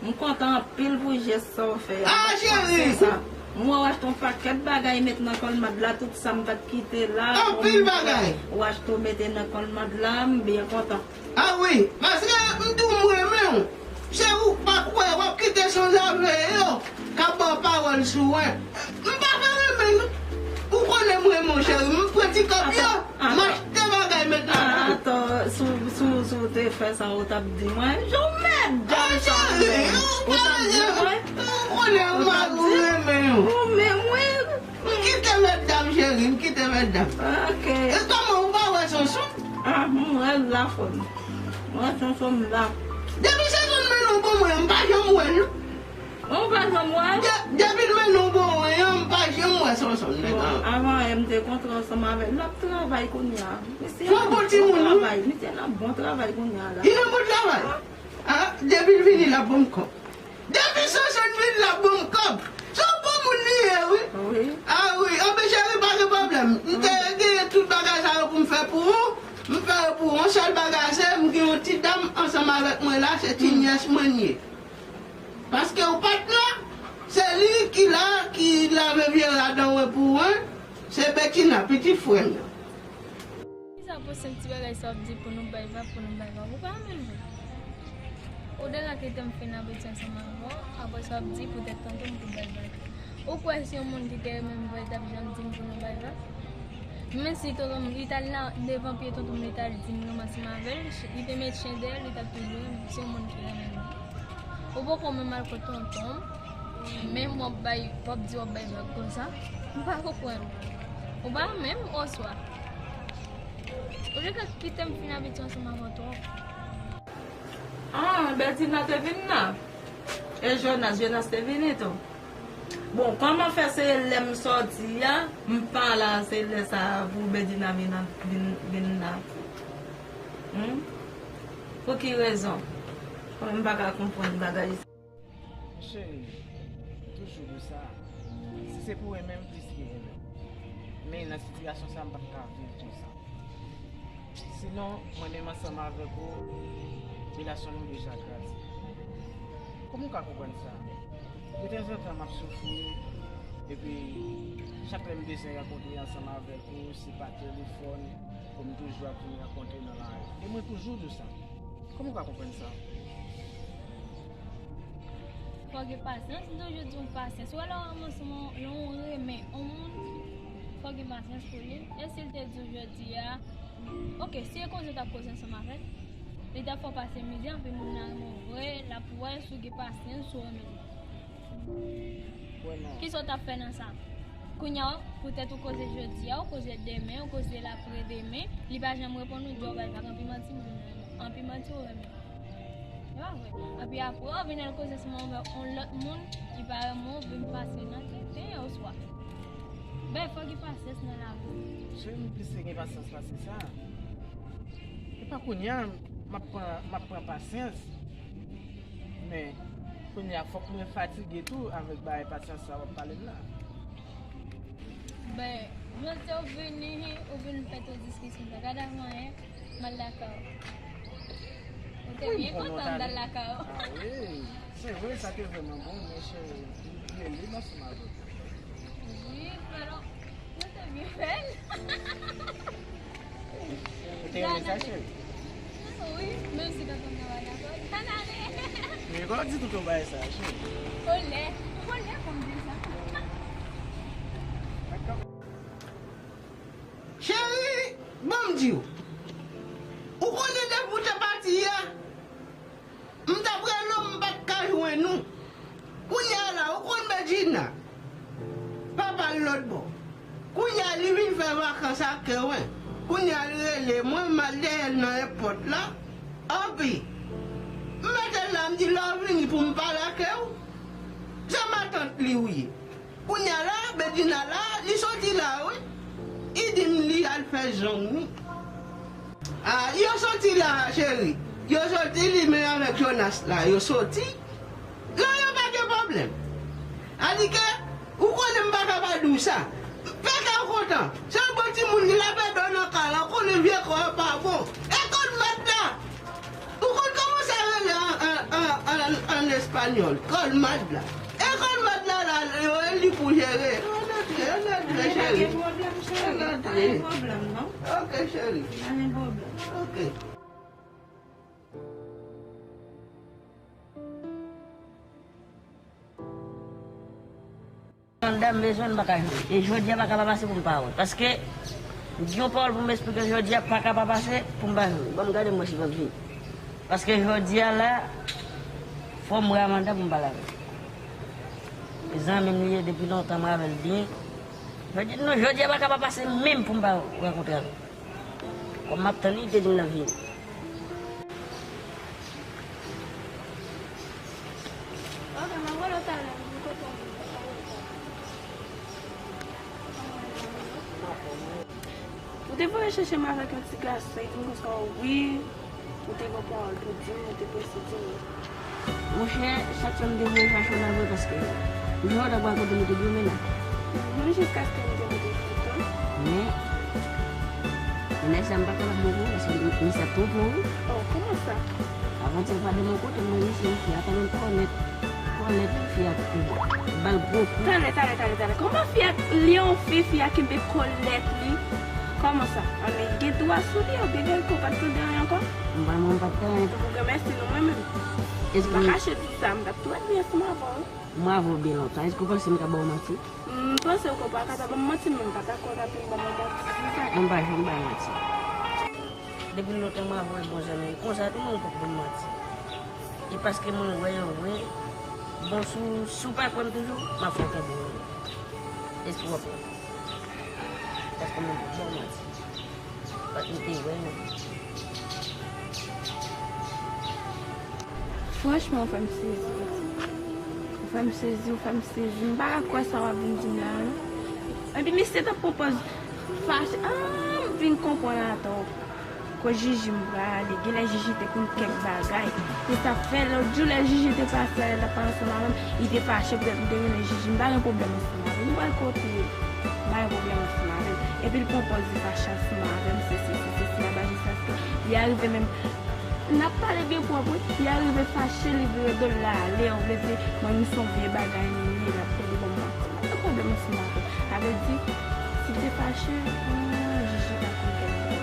m kontan anpil pou jès sa w fè a. Ah, cheri! M wè w achte yon pakèt bagay met nan kòlmad la, tout sa m pa t kite la. Anpil bagay! Ou achte w mete nan kòlmad la, m byen kontan. Ah wi, paske m di w m renmen w. Zafè yo k ap ba w pawòl sou mwen. M pa ka renmen nou. Ou konnen m renmen w, cheri. M pran ti kòb yo, m achte bagay mentnan. Atann, si w, si w, si w te fè sa, ou t ap di mwen, jan w mèt dam sa, ou t ap di mwen. Ou konnen m renmen w. Ou renmen mwen. M kite mèt dam, cheri, m kite mèt dam. Ok. E kòman ou pa wè Sonson? Ah, m wè l la, frè m. M wè Sonson m la. Depi Sonson mennen w ban mwen, m pa janm wè l, non. Ou pa janm wè l? De-, depi l mennen w ban mwen an, m pa janm wè Sonson, nèg lan. Avan yè, m te kontre ansanm avè l. L ap travay kounye a. Misye nan bon travay. Misye nan bon travay kounye a la. Li nan bon travay? Ah, depi l vini, l ap ban m kòb. Depi Sonson vin la, bon kòb. Se yon bon moun li ye, wi. Wi. Ah wi, anben cheri, pa gen pwoblèm. M te genyen tout bagay sa yo pou m fè pou ou. M fè yo pou ou. Yon sèl bagay, se m gen yon ti dam ansanm avèk mwen la, se ti nyès mwen li ye. Paske ou pa t la, se li ki la, ki lave vye rad an wen pou ou, en. Se Betina, pitit frè m nan. Kisa pou senp ti bagay sa w ap di pou nou bay vag, pou nou bay vag? Ou pa renmen l vre. Ou deja kite m fin abitye ansanm avè w, apre sa w ap di poutèt tonton m pou bay vag. Ou kwè si yon moun ki te renmen m vre, l t ap janm di m pou nou bay vag? Menm si tonton m, li t al nan devan pye tonton m, li t al di m nou ansanm avè l, li te met chen dèyè l, li t ap toujou renmen m, si yon moun ki renmen m. Ou poko menm al kot tonton m, menm w ap bay, w ap di w ap bay vag konsa. M pa konprann. Ou pa renmen m oswa? Ou te ka kite m fin abitye ansanm avè w twòp. Ah, Bertina te vin la? E Jonas, Jonas te vini tou? Bon, kòman fè se lè m sòti a, m pa la, se lè sa a pou Bertina vin, vin, vin la? Hmm? Pou ki rezon? Mwen m pa ka konprann bagay sa. Cheri, m toujou di w sa, si se pou renmen m plis ki renmen m. Men nan sitiyasyon sa, m pa t ka viv konsa. Sinon, mwen menm ansanm avèk ou, relasyon nou deja kraze. Kòman w ka konprann sa? Detanzantan, m ap soufri, epi chak lè m bezwen rankontre ansanm avèk ou, se pa telefòn, pou m toujou ap vin rankontre nan lari. E mwen toujou di w sa. Kòman w ka konprann sa? Fò w gen pasyans, m toujou di w pasyans. Ou wè lè w ranmase yon, lè w renmen yon moun, fò w gen pasyans pou li. E si l te di w jodi a, ok, si e koze w t ap koze ansanm avè l, li t ap fè w pase mizè, anpil moun nan renmen w vre, l ap wè si w gen pasyans, si w renmen li. Kisa w t ap fè nan sa? Kounye a, poutèt ou koze jodi a, ou koze demen, ou koze l apre demen, li pa janm reponn ou, di w bay vag, anpi manti moun nan, anpi manti ou renmen. E pa vre. Anpi apre, ou vin al koze sèlman avèk yon lòt moun, li pa renmen w, vin pase nan tenten oswa. Ben, fò gen pasyans nan lavi. Cheri, m plis gen pasyans pase sa. E pa kounye a, m ap pran, m ap pran pasyans. Men, kounye a, fòk mwen fatige tou avèk bagay pasyans sa w ap pale m la. Ben, jodi a w vini, ou vin fè tout diskisyon sa. Gade avan, en, m al lakay ou. Ou te byen kontan m t al lakay ou. Ah wi, se vre, sa te vrèman bon, men cheri, m bliye li nan sou ma. Wi, frè, nou te byen fè l. Ou te renmen sa, cheri? Wi, menm si tonton m nan pa dakò, li pa n ale. Men kòman w di tonton bagay sa, cheri? Olè, olè pou m di sa. Cheri, ban m di w. Ou konnen depi w te pati a, m t ap rele w, m pa t ka jwenn ou. Kounye a la, ou konn Bedjina? Papa l lòt bò. Kounye a, li vin fè vakans ak Kerwen. Kounye a, li rele mwen, m al dèyè l nan èpòt la. Anpi, m mete l la, m di, lè w vini pou m pale ak ou. Se matant li ou ye. Kounye a la, Bedjina la, li soti la, wi. Li di m li al fè zong li. Ah, yo soti la, cheri. Yo soti, li menm avèk Jonas la, yo soti. Non, yo pa gen pwoblèm. Adike, ou konnen m pa ka pa di w sa. Fè kè w kontan. Se yon bon timoun, li la pèdi w nan kay la, ou konnen vye kò a pa bon. E kòlmad la. Ou konn kòman sa rele an, an, an, an, an espanyòl? Kòlmad la. E kòlmad la, la, yo, e li pou jere. Ann antre, ann antre, cheri. Pa gen pwoblèm, cheri. Ann antre. Pa gen pwoblèm, non. Ok, cheri. Pa gen pwoblèm. Ok. M bezwen, m pa ka jwe. E jodi a pa ka pa pase pou m pa wè. Paske m gen yon pawòl pou m esplike jodi a, pa ka pa pase pou m pa jwe. Ban m gade m wè si l ap vini. Paske jodi a la, fò m wè Amanda pou m pale avè l. E zanmi m li ye depi lontan, m avè l byen. Jodi, non, jodi a pa ka pa pase menm pou m pa rankontre avè l. Kòm m ap tann li, li te di m l ap vini. Ok, m ap rele w talè, m di kote w ye. Ou te voye chèche m avèk yon ti gason, e konsa, wi, ou te gen pawòl pou di m, ou te prese di m. Monchè, chak fwa m te voye chache w la vre, paske jan w t ap rakonte m, ou te gen yon mennaj. Wi, jiskaske m te montre foto. Men, mennaj sa m pa kapab bon pou ou, paske misye ap twonpe w, wi. Oh, kòman sa? Avantyè pa de mon kote, m wè misye, fi a tèlman kònèt, kònèt, fi a ba l gwo kou. Talè, talè, talè, talè. Kòman fi a, li yon fi, fi a kenbe kònèt li? Kòman sa? An, men gen dwa sou li, oubyen gen kou, pa t tande anyen ankò? M pa, mwen, m pa t tande anyen. Ou gen mèsi non mwen menm. M pa kache di sa, m t ap tou ret byen ansanm avè w. Mwen avè w byen lontan. Èske w panse m ka ba w manti? M panse w pa ka ta ban m manti, men m pa ta kwè w ta fin ban m yon manti konsa. Mwen pa janm bay manti. Depi lontan mwen avè w bon zanmi. Konsa tou moun poko ban m manti. E paske mwen wè yo vre. Bon, si w, si w pa kwè m toujou, m ap fè w konprann. Èske w ap wè? Paske mwen bon manti. Paske m te wè yo. Franchman, ou fè m sezi. Ou fè m sezi, ou fè m sezi. M pa ka kwè sa w ap vin di m la, non. Epi misye t ap pran pòz fache. Ah, m vin konprann atò. Kot Jiji m prale, genlè Jiji te konn kèk bagay. Se sa k fè lòt jou lè Jiji te pase la, l t ap pale ansanm avè m, li te fache poutèt m te rele Jiji. M pa gen pwoblèm ansanm avè l. M pral kote l. M pa gen pwoblèm ansanm avè l. Epi l pran pòz li fache ansanm avè m, se, se, se, se, se, la ba jiskaske li arive menm. N ap pale byen pwòp, wi. Li arive fache, li vire do l, l ale, ou vle di, mwen, m se yon vye bagay li ye, l ap plede ban m manti. M pa gen pwoblèm ansanm avè l. Sa vle di, si l te fache, hmm, Jiji pa konn kèk bagay.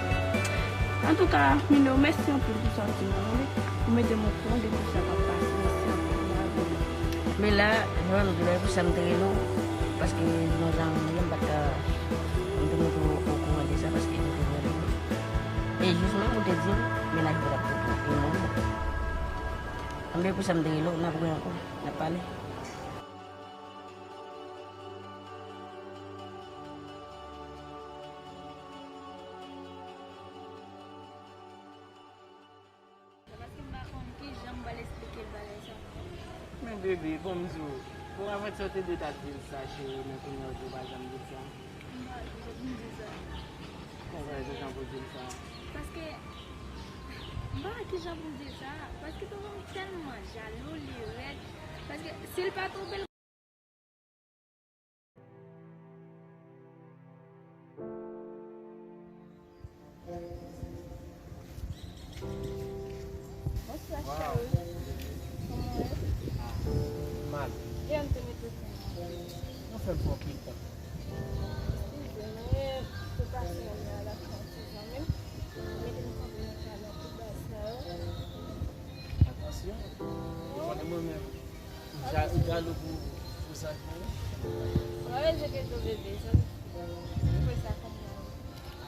Antouka, Mino, mèsi anpil pou sa w di mwen, wi. Ou mete m okouran de tout sa k ap pase. Mèsi anpil, m pa gen pwoblèm. Men la, jan nou di la, e pou sa m te rele w, paske nou zanmi, m pa t ka, m te mete w okouran de sa, paske nou te vle. E jis menm ou te di m, mennaj mwen ap twonpe mwen. Anben, pou sa m te rele w, n ap wè ankò, n ap pale. Se paske m pa konn ki jan m pral esplike l bagay sa. Men bebe, bon m di w, bon avantyè w te dwe ta di l sa, cheri, men kounye a w di w pa janm di l sa. M pa, m di sa. Konprann ki jan pou di l sa. Paske, m pa wè ki jan pou m di l sa. Paske tonton m tèlman jalou, li rèd. Paske, si l pa twonpe l. Bonswa, cheri. Kòman w ye? Ah, mal. Kiyès te mete w konsa? Ou fè m pran anpil tan. Eskize m, mwen te pase yon lè a lakay ti zanmi m. Mete m kanpe nan kalòt tout bagay sa yo. Atansyon. Ou konnen mwen menm. Ou ja-, ou jalou pou, pou sa k fè. Mwen rete ke do bebe, jan ou fè sa kòm mwen.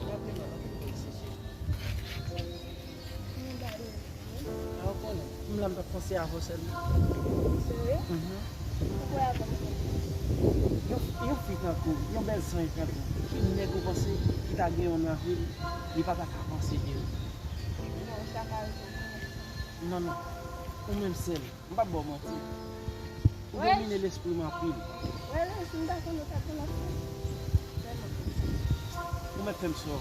Raple m anvan pou mwen sesi. Mwen gade. A, ou konnen, m la m t ap panse avè w sèlman. Serye? Mhm. Ou kwè avè m? Yon, yon fi tankou w, yon bèl zanj tankou w, ki nèg ou panse ki ta gen yon nan vi l, li pa ta ka panse de ou? Non, sa pa rive pou mwen. Non, non. Ou menm sèl. M p ap ba w manti. Ou domine lespri m anpil. Wè, si m ta konnen w t ap gen lòt fanm. Vrèman. Ou mèt fè m sò.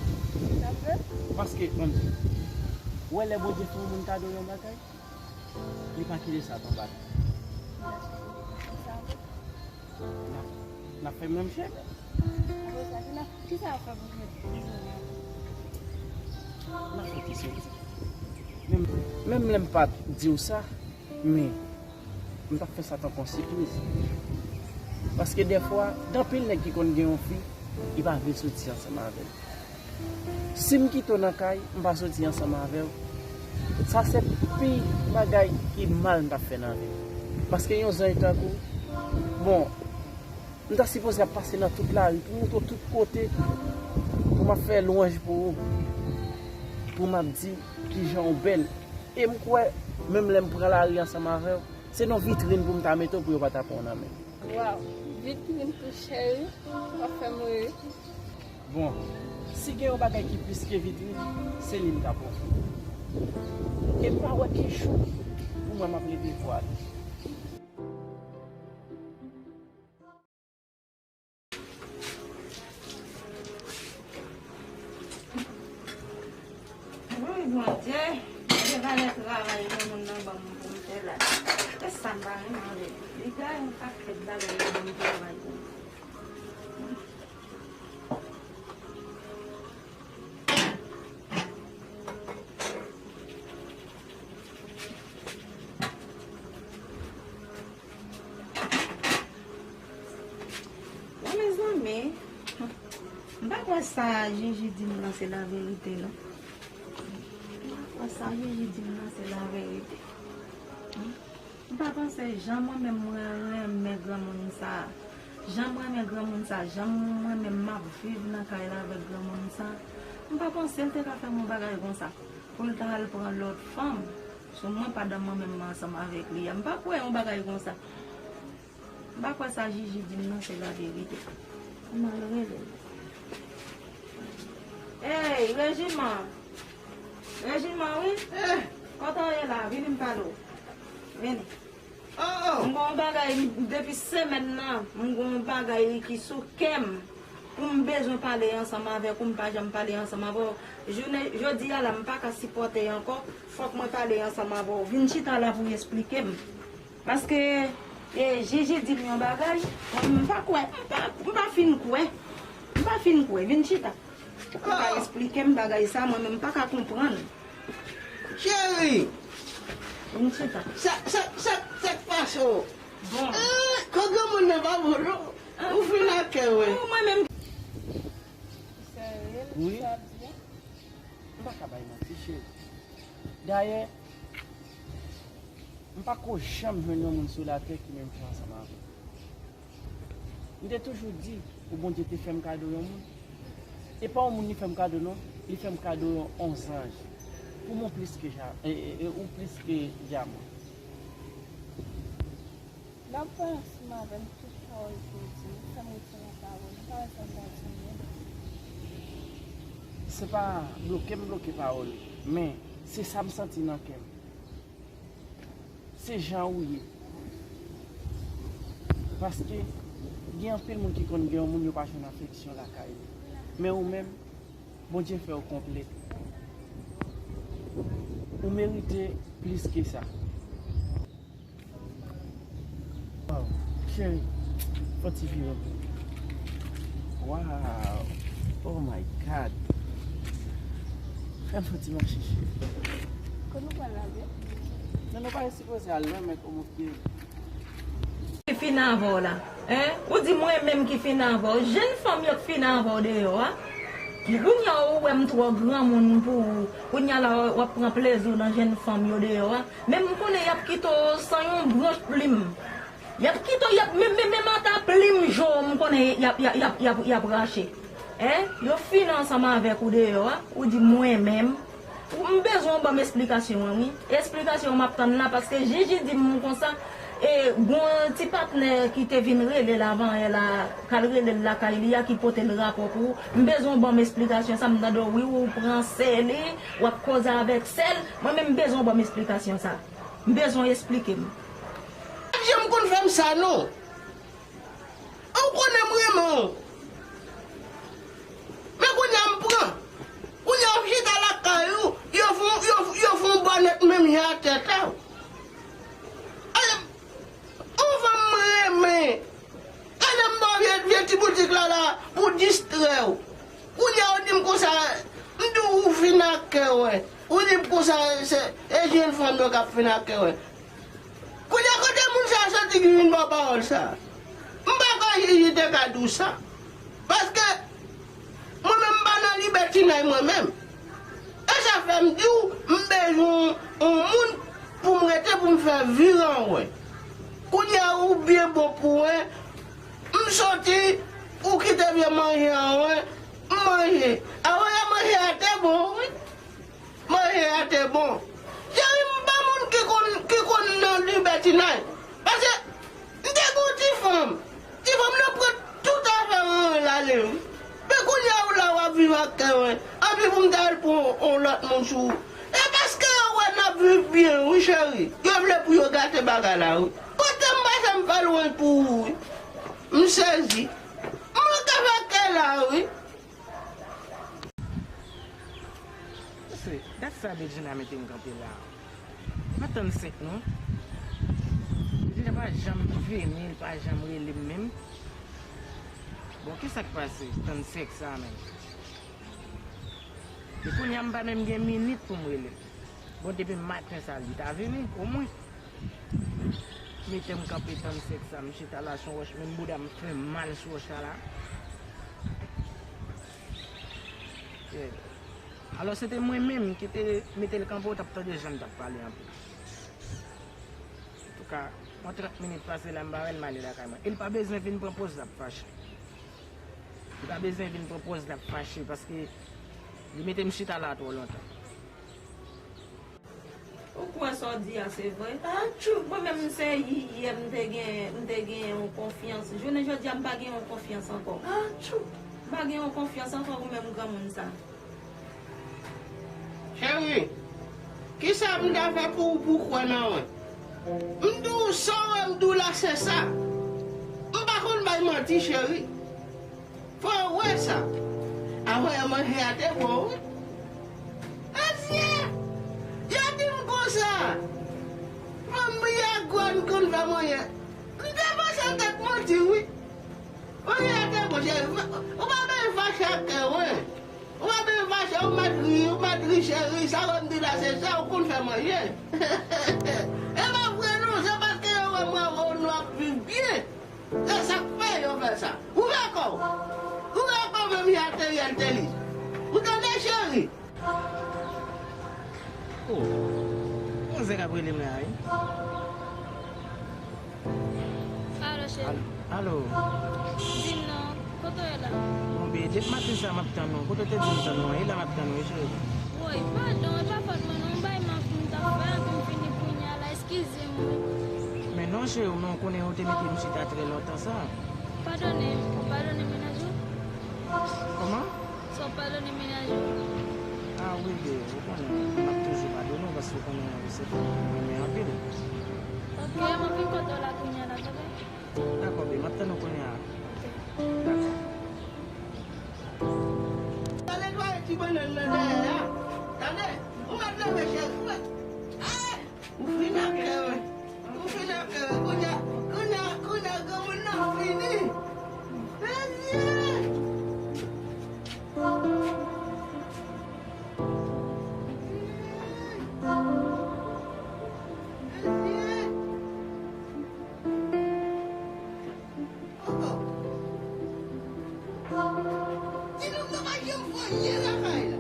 Sa m vle? Paske, ban m di w, ou wè lè Bondye fè yon moun kado yon bagay, li pa kite sa tanbale. Sa m vle. N ap, n ap fè menm chemen. Apre sa, ki n ap, kisa w ap fè pou jwenn prizonye a? N ap fè ti soti. Menm, menm lè m pa t di w sa, men m t ap fè sa tankou yon sipriz. Paske dèfwa, gen anpil nèg ki konn gen yon fi, li pa vle soti ansanm avè l. Si m kite w nan kay, m pa soti ansanm avè w, sa se pi bagay ki mal m t ap fè nan vi m. Paske yon zanj tankou w, bon, M ta sipoze ap pase nan tout lari pou m montre w tout kote, pou m ap fè lwanj pou ou, pou m ap di kijan w bèl. E m kwè, menm lè m pran lari ansanm avè w, se nan vitrin pou m ta mete w pou yo pa ta pran w nan men. Waw, vitrin tou cheri, w ap fè m rire. Bon, si gen yon bagay ki plis ke vitrin, se li m t ap ofri. E m pa wè ki jou pou mwen m ap leve vwal. Wi, Bondye, Bondye valè travay granmoun nan ban m pou m fè la. Se sa m pa renmen avè li. Li gaye yon pakèt bagay li ban m travay pou m. Bon, mezanmi, m pa kwè sa Jiji di m nan se laverite, non. M pa kwè sa Jiji di m nan se laverite. M pa panse jan mwen menm mwen renmen granmoun sa a. Jan mwen renmen granmoun sa a, jan mwen menm m ap viv nan kay la avèk granmoun sa a. M pa panse l te ka fè m yon bagay konsa. Pou l ta al pran lòt fanm sou mwen pandan mwen menm m ansanm avèk li a. M pa kwè yon bagay konsa. M pa kwè sa Jiji di m nan se laverite. M al rele l. Ey, Rejiman! Rejiman, wi! Eh! Kote w ye la? Vini m pale w. Vini. Oh, oh! M gon bagay, depi semèn nan, m gon bagay ki sou kè m. Pou m bezwen pale ansanm avèk ou, m pa janm pale ansanm avè w. Jounen jodi a la, m pa ka sipòte ankò. Fòk mwen pale ansanm avè w. Vin chita la pou w esplike m. Paske, e, Jiji di m yon bagay, mwen, m pa kwè, m pa, m pa fin kwè. M pa fin kwè. Vin chita. Ou ka esplike m bagay sa, mwen menm m pa ka konprann. Cheri! Vin chita. Sa, sa, sa, sa k pase w? Bon. Eh, kò granmoun nan pa bon, non. Ou fin ak kè, wi. Ou mwen menm. Wi. M pa ka bay manti, cheri. Dayè, m pa ko janm jwenn yon moun sou latè ki menm jan ansanm avè w. M te toujou di ou Bondye te fè m kado yon moun. E pa yon moun li fè m kado non, li fè m kado yon, yon zanj. Pou mwen plis ke ja, e, e, e, ou plis ke dyaman. N ap pran ansanm avè m tout pawòl ke w di, ou fè m rete nan pawòl, ou pa wè sa m pa di w menm. Se pa bloke m bloke pawòl ou, men se sa m santi nan kè m. Se jan ou ye. Paske gen anpil moun ki konn gen yon moun yo pa jwenn afeksyon lakay li. Men ou menm, Bondye fè w konplèt. Ou merite plis ke sa. Wow, cheri, fè yon ti vire pou mwen. Wow, oh my God. Fè m fè yon ti mache, cheri. Kote nou pral la, byen? Non, nou pa sipoze al lwen, men kòman w ye? Ki fin avè w la? Hein? Ou di mwen menm ki fin avè w? Jèn fanm yo k fin avè w deyò a? Kounye a ou wè m twò granmoun pou ou. Kounye a la w ap pran plezi w nan jèn fanm yo deyò a? Men m konnen y ap kite w san yon branch plim. Y ap kite w, y ap, men, men, menm ata plim jo w, m konnen y ap, y ap, y ap, y ap, y ap rache. Hein? Yo fin ansanm avèk ou deyò a, ou di mwen menm. M bezwen w ban m esplikasyon an, wi. Esplikasyon an m ap tann la, paske Jiji di m konsa, e, gon ti patnè ki te vin rele l avanyè la, k al rele l lakay li a, ki pote l rapò pou ou. M bezwen w ban m esplikasyon sa, m tande w, wi, ou pran sè li, w ap koze avèk sè l. Mwen menm, m bezwen w ban m esplikasyon sa. M bezwen w esplike m. Janm konn fè m sa, non. Ou konnen m renmen w. Men kounye a m pran. Kounye a w chita lakay ou, yo fè w, yo, yo fè w bònèt menm jan ak tèt a w. Ou fanm m renmen. Gade m ba w vye, vye ti boutik la, la, pou distrè w. Kounye a ou di m konsa, m di w ou fin ak kè w, wi. Ou di m konsa, se, e jèn fanm yo k ap fin ak kè w, wi. Kounye a kote moun sa a soti ki vin ba w pawòl sa a? M pa kwè Jiji te ka di w sa. Paske mwen menm m pa nan libètinay mwen menm. E sa fè m di w, m bezwen yon moun pou m rete pou m fè vi an wè. Kounye a ou byen bon pou wè, m M soti, ou kite vye manje an, wi. M manje. Avan yè manje a te bon, wi. Manje a te bon. Cheri, m pa moun ki konn, ki konn nan libertinaj. Paske m te gen yon ti fanm. Ti fanm nan pran tout afè mwen, l ale, wi. Men kounye a, ou la, w ap viv ak kè mwen. Anpi pou m ta al pran yon lòt moun sou ou. E paske yo wè n ap viv byen, wi, cheri. Yo vle pou yo gate bagay la, wi. Kote m pase, m fè lwanj pou ou, wi. M sezi. M manke fè kè la, wi. Mesye, dat sa Bedjina mete m kanpe la. Pa trannsenk non. Bedjina pa janm vini, li pa janm rele m menm. Bon, kisa k pase? Trannsenk sa menm. E kounye a m pa menm gen minit pou m rele l. Bon, depi maten sa, li ta vini, omwen. Mete m kanpe tann sèk sa, m chita la sou wòch, menm bouda m fè mal sou wòch la la. Yeah. Alò, se te mwen menm ki te mete l kanpe, ou t ap tande jan l t ap pale anpil. Antouka, yon trant minit pase la, m pa wè l, m ale lakay mwen. E l pa bezwen vin pran pòz l ap fache. Li pa bezwen vin pran pòz l ap fache, paske li mete m chita la twò lontan. Ou kwè sa w di a se vre? Atchou! Mwen menm se yè m te gen, m te gen yon konfyans. Jounen jodi a m pa gen yon konfyans ankò. Atchou! M pa gen yon konfyans ankò pou menm granmoun sa. Cheri, kisa m ta fè pou ou pou w kwè nan mwen? M di w sa w wè m di w la se sa. M pa konn bay manti, cheri. Fò w wè sa. Avan yè manje a te bon, wi. Mesye, yo di m konsa. Manmi a grann konn fè manje. M te panse se tèt manti, wi. Manje a te bon, cheri. Ou pa bezwen fache ak kè mwen. Ou pa bezwen fache, ou mèt ri, ou mèt ri, cheri. Sa w wè m di la se sa, ou konn fè manje. E pa vre non, se paske yo wè mwen avè w nou ap viv byen. Se sa k fè yo fè sa. Ouvè kò w. Ouvè kò w menm jan Teriel te li. Ou tande, cheri? Oh, manzè k ap rele m la, wi. Alo, cheri. Alo, alo. Di m non, kote w ye la? Bon, bebe, depi maten sa m ap tann ou. Kote w te di m tann ou an? E la m ap tann ou, wi, cheri. Woy, padon, e pa fòt mwen non. Yon bagay m ap, m t ap fè, anpi m fini kounye a la. Eskize m, wi. Men non, cheri, men w konnen ou te mete m chita trè lontan sa. Padone m, ou padone mennaj ou? Kòman? Sa w padone mennaj ou? Ah wi, bebe, ou konnen, m ap toujou padone w, paske ou konnen ou se fanm mwen renmen anpil. Ok, m ap vin kote w la kounye a la, tande? Dakò, bebe, m ap tann ou kounye a. Ok. Dakò. Al netwaye ti bannann nan dèyè a. Tande? Ou mèt leve, cheri, ou mèt. Ay! Ou fin ak kè mwen. Ou fin ak kè mwen. Kounye a, kounye a, kounye a, granmoun nan fini. Mesye! Mesye! Ankò. Ti nonm nan pa janm fè anyen lakay la.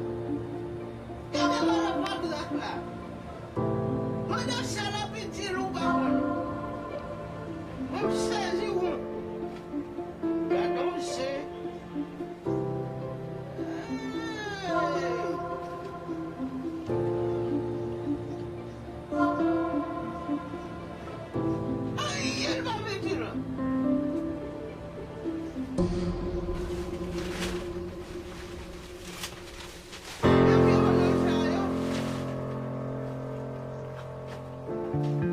Gade malè patrak la. Pandan sa l ap itil ou pa konnen. Mwen m sezi wont. Gade yon se. Hey! Anyen l pa vle di la. Epi yo nan sa yo.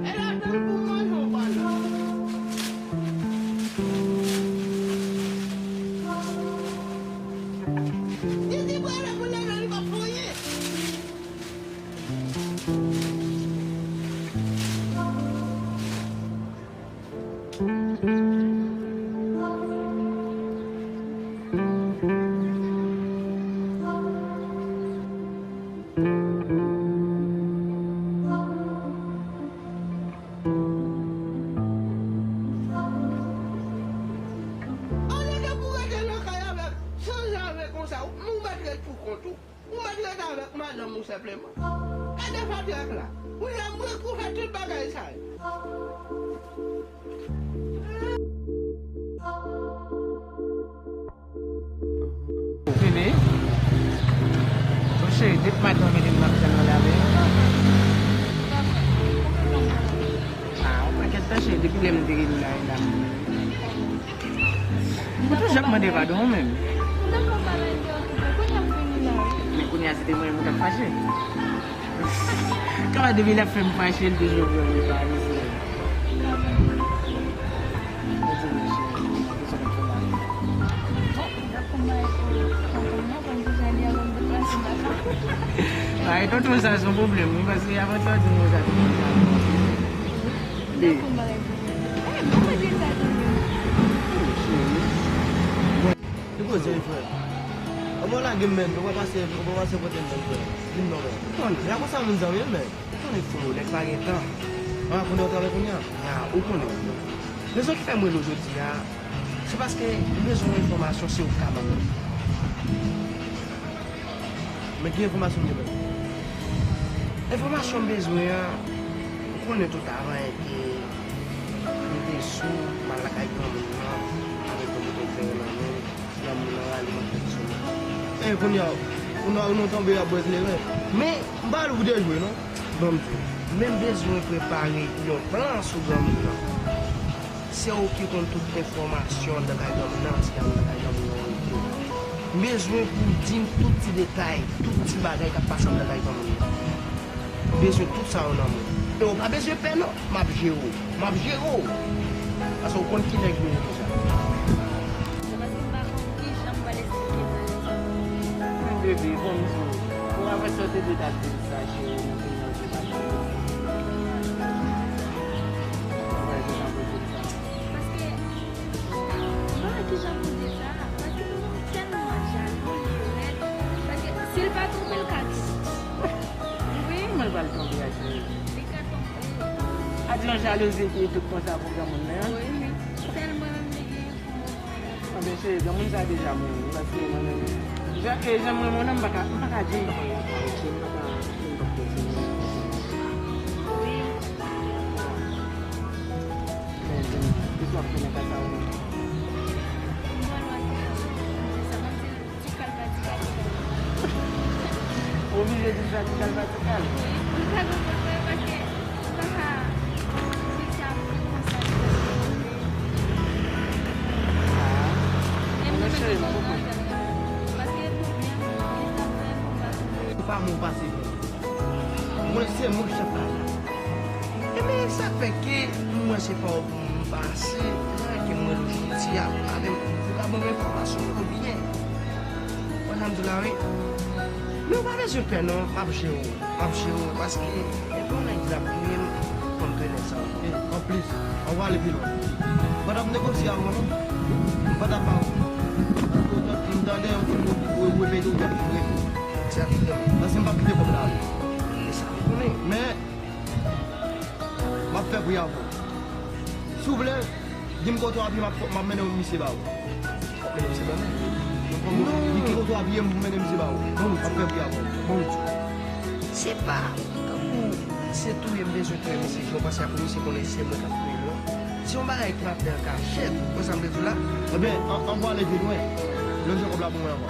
E ladan l pou manje w pa la. Li di pale pou ladan li pa fè anyen. Olye ke pou rete nan kay avèk san zame konsa, ou mèt ret pou kont ou. Ou mèt ret avèk madanm ou senpleman. Gade patrak la. Ou janm ret pou fè tout bagay sa yo. Depi maten w mete m nan prizon nan lave. Ah, yon pakèt tan cheri, depi lè m te gen la, la. M toujou ap mande padon menm. Men kounye a se te mwen menm k ap fache. Kama depi l ap fè m fache, l toujou vle mwen pale. Ay, tonton, sa se yon pwoblèm, wi, paske avan sa, di nou sa te konsa. Li. Li poze, wi, frè. Kòman w lage m, menn? Ou pa pase, ou pa pase kote m, menn, frè. Vin non, menn. Konn, la konsa moun zanmi, menn. Ou konnen fo, nèg pa gen tan. An, konnen w travay kounye a? Ya, ou konnen. Rezon ki fè m rele w jodi a, se paske m bezwen yon enfòmasyon, si w ka ban mwen. Men ki enfòmasyon m gen menm? Enfòmasyon m bezwen an, ou konnen tout avan ke m te sou, m al lakay granmoun nan, avèk yon boutèy kleren nan men m, granmoun nan rale m ap fè ti sou mwen. E kounye a, ou nan, ou nan tonbe ap bwè kleren. Men, m pa al pou dejwe, non. Ban m di w, men m bezwen prepare yon plan sou granmoun nan. Se ou ki konn tout enfòmasyon anndan kay granmoun nan, ti dam nan kay granmoun nan rete. M bezwen pou w di m tout ti detay, tout ti bagay k ap pase anndan kay granmoun nan. M bezwen tout sa yo nan men w. E w pa bezwen pè non, m ap jere w. M ap jere w. Paske w konn ki nèg nou ye deja. Se paske m pa konn kijan m pral esplike bagay sa. Men bebe, ban m di w, ou avè sa w te dwe t ap di m sa, cheri, nou te nan Paske, m pa wè kijan pou di sa, paske tonton tèlman jalou, li rèd, paske si l pa twonpe l ka tou. Wi. Kòman l pral twonpe a, cheri? Li ka twonpe. A di yon jalouzi ki tout konsa pou granmoun nan. Wi, wi. Sèl mwen menm li gen pou mwen. Anben, cheri, granmoun sa deja mouri, paske mwen menm, jan, e, jan mwen, mwen menm, m pa ka, m pa ka di m pa konn yon fwa, ok, m pa ka, m pa ka di. Wi. Men, men, kisa w ap fè nan ka sa ou menm? M pral wè kisa w ap fè. Ti kalba, ti kalba. Oblije di sa ti kalba, ti kalba. Wi, m pa konprann mwen, paske m pa ka di sa pou konsa. E mwen menm, m pa konprann. Paske pou byen, m pa fè pou m pa konprann. Se pa mwen pase. Mwen se mwen chèf la. Ebyen, sa fè ke mwen se pa w pou m pase, lè ke mwen rele w jodi a, ou ka menm, ou ka ban m enfòmasyon yo byen. Ou konn sa m di w la, wi. Men ou pa bezwen pè non, m ap jere w, m ap jere w, paske depi yon nèg di l ap touye m, fò m touye nèg sa ankò. E, anplis, ann ale pi lwen. M pa t ap negosye avè w non. M pa t ap, m tande yon ti mo ki repete ou t ap jere. Egzakteman. Paske m p ap kite kòb la ale. E sa m konnen. Men, m ap fè pri avè w. Si w vle, di m kote w ap ye, m ap, m ap mennen yon misye ba ou. W ap mennen misye ba mwen? Non. Di ki kote w ap ye, m pou mennen misye ba ou. M ap fè pri avè w. Bon, se pa tankou se touye m bezwen touye misye, jan w panse a pou misye konnen se mwen k ap touye l, non. Se yon bagay ki ap fè an kachèt, w konprann sa m vle di w la? Ebyen, an, ann ale pi lwen. Lòt jan kòb la pou mwen ankò.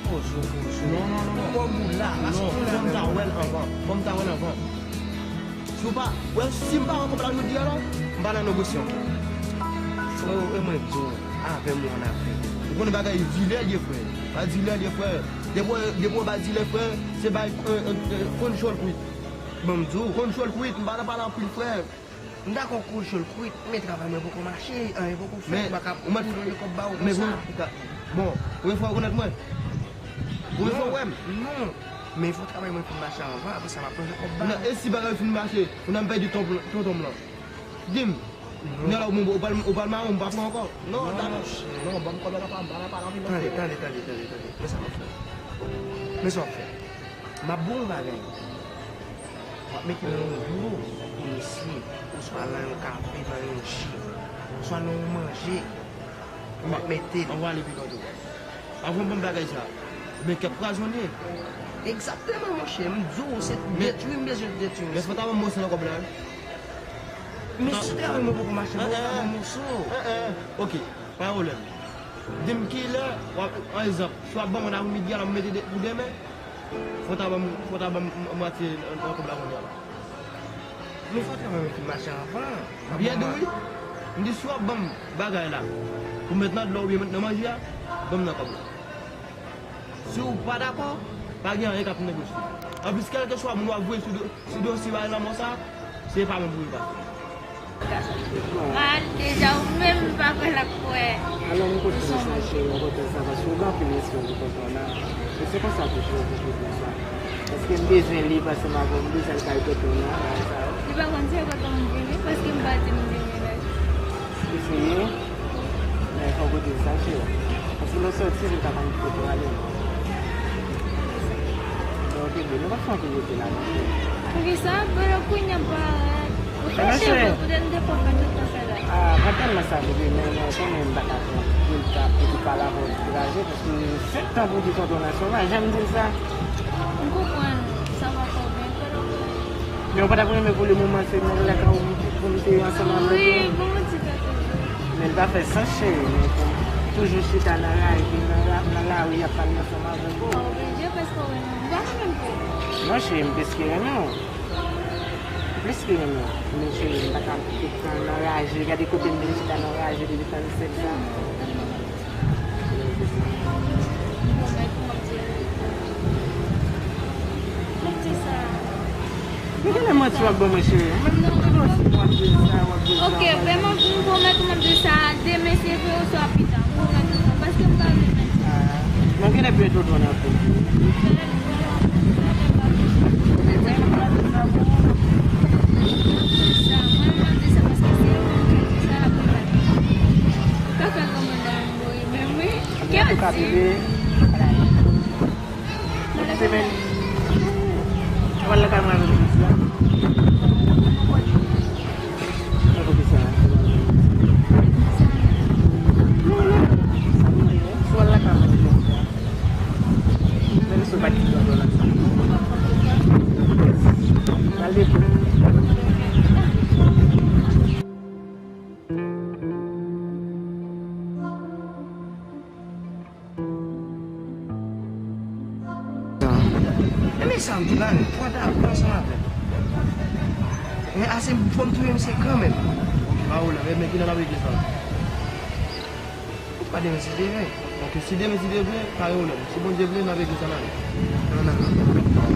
Poze w, poze w. Non, non, non, non. Kòb ou la, paske non, fò m ta wè l anvan. Fò m ta wè l anvan. Si w pa, wè, si m pa wè kòb la jodi a la, m pa nan negosye ankò. Frè, e mwen di w, avè m ou annafè. Ou konnen bagay dilè l ye, frè. Pa dilè l ye, frè. Depi w, depi w pa dilè, frè, se bay, e, e, e, konn chòl kwit. Ban m di w. Konn chòl kwit, m pa nan pale anpil, frè. M dakò kochon l kwit, men travay mwen poko mache, anyen poko fèt, m pa ka tounen kòb ba ou konsa. Bon, premye fwa ou konèt mwen? Premye fwa ou wè m? Non, men fò travay mwen fin mache anvan, apre sa m ap plonje kòb ba ou. E si bagay fin mache, ou nan m pèdi tonton m lan? Di m. Kounye a la ou pral, ou pral mare m, m pa pran ankò. Non, non, non, ban m kòb la, m pa, m pa, m pa, tande, tande, tande, tande, tande. Men sa m ap fè. Men sa w ap fè. M ap ba w yon bagay. W ap mete nan yon dlo pou misye, oswa nan yon kafe, nan yon ji, oswa nan yon manje. W ap mete l. Ann ale pi lwen tou. Avan w ban m bagay sa, men kèk pwazone. Egzakteman, monchè. M di w, se detwi m bezwen detwi misye. Men fò w ta ban m moso nan kòb la, wi. Men si travay mwen poko mache, ban m moso. Ok, pa gen pwoblèm. Di m kilè, w ap, an egzanp, si w ap ban mwen apre midi a, l ap mete pou demen. Fò w ta ban m, fò w ta ban m mwatye nan kòb la kounye a la. Nou fè travay ki mache avan. Byen di wi. M di si w ap ban m bagay la pou m met nan dlo oubyen met nan manje a, ban m nan kòb la. Si w pa dakò, pa gen anyen k ap negosye. Anplis, kèlkeswa moun w ap voye sou do, sou dosye bagay lanmò sa, se pa mwen pou yo pase. Mal deja, ou menm pa kwè l ap kwè. Alò, m kontan sa, cheri, m kontan sa, paske ou gen anpil respè pou tonton an. E se konsa toujou pou kontan sa. Paske m bezwen li, paske m avè w, m bezwen l kay tonton an, bagay sa yo. Li pa konn se kote m vini, paske m pa di m vini la. Eseye, men fò w koute sa, cheri. Paske lè w sòti, li pa konn kote w ale. Donk, ebyen, nou pa fè anpil rete la, non, cheri. Poukisa? Pandan kounye a m parèt. Ou fache vre, poutèt m te konprann tout tan sa la. Ah, pa tèlman sa vre, men mwen konnen m pa ka pran pou l ta, pou l pale avè w dekouraje, paske sèt tan pou di tonton nan sovaj, jan m di l sa. M konprann, sa pa fè w byen, pandan kounye a. Men ou pa t ap renmen pou le moman se nan lakay ou pou m te ansanm avèk ou? Wi, pou m di sa toujou. Men l pa fè sans, cheri, men pou m toujou chita nan raje, nan la, nan lari, ap pale ansanm avèk ou. Ou oblije, paske ou renmen m. Ou pa renmen m vre? Non, cheri, m prèske renmen w. M prèske renmen w. Men cheri, m pa ka tout tan nan raje. Gade kote m vin chita nan raje depi trannsenk tan. Mwen di sa. Men genlè manti w ap ban mwen, cheri. Mwen menm tou, non, si w ap di sa, w ap di sa. Ok, vrèman, m pwomèt ou m ap di sa demen, se vre, oswa pita. M pwomèt ou sa, paske m pa vle mèsi. Ah, mwen genlè peye tonton nan pou. Sa, mwen, mwen di sa paske se yo menm ki di sa, apre la. Ou ka fè kòmandan m mouri menm, wi. Kè di. Nan semèn. Ou al lakay mwen avèk polis la. Nan polis la. Non, non. Sa mwen ye. Si w al lakay mwen avèk polis la. Menm si w pa t di tonton nan sa. Al depo. Ebyen sa m di la, wi, pran ta, pran ansanm avè m. Men ase fò m touye misye kanmenm. Pa wè la, men kilè n ap regle sa la? Ou pa demen si Dye vle. Donk, si demen si Dye vle, pa gen pwoblèm. Si Bondye vle, n ap regle sa la. Non, non, non.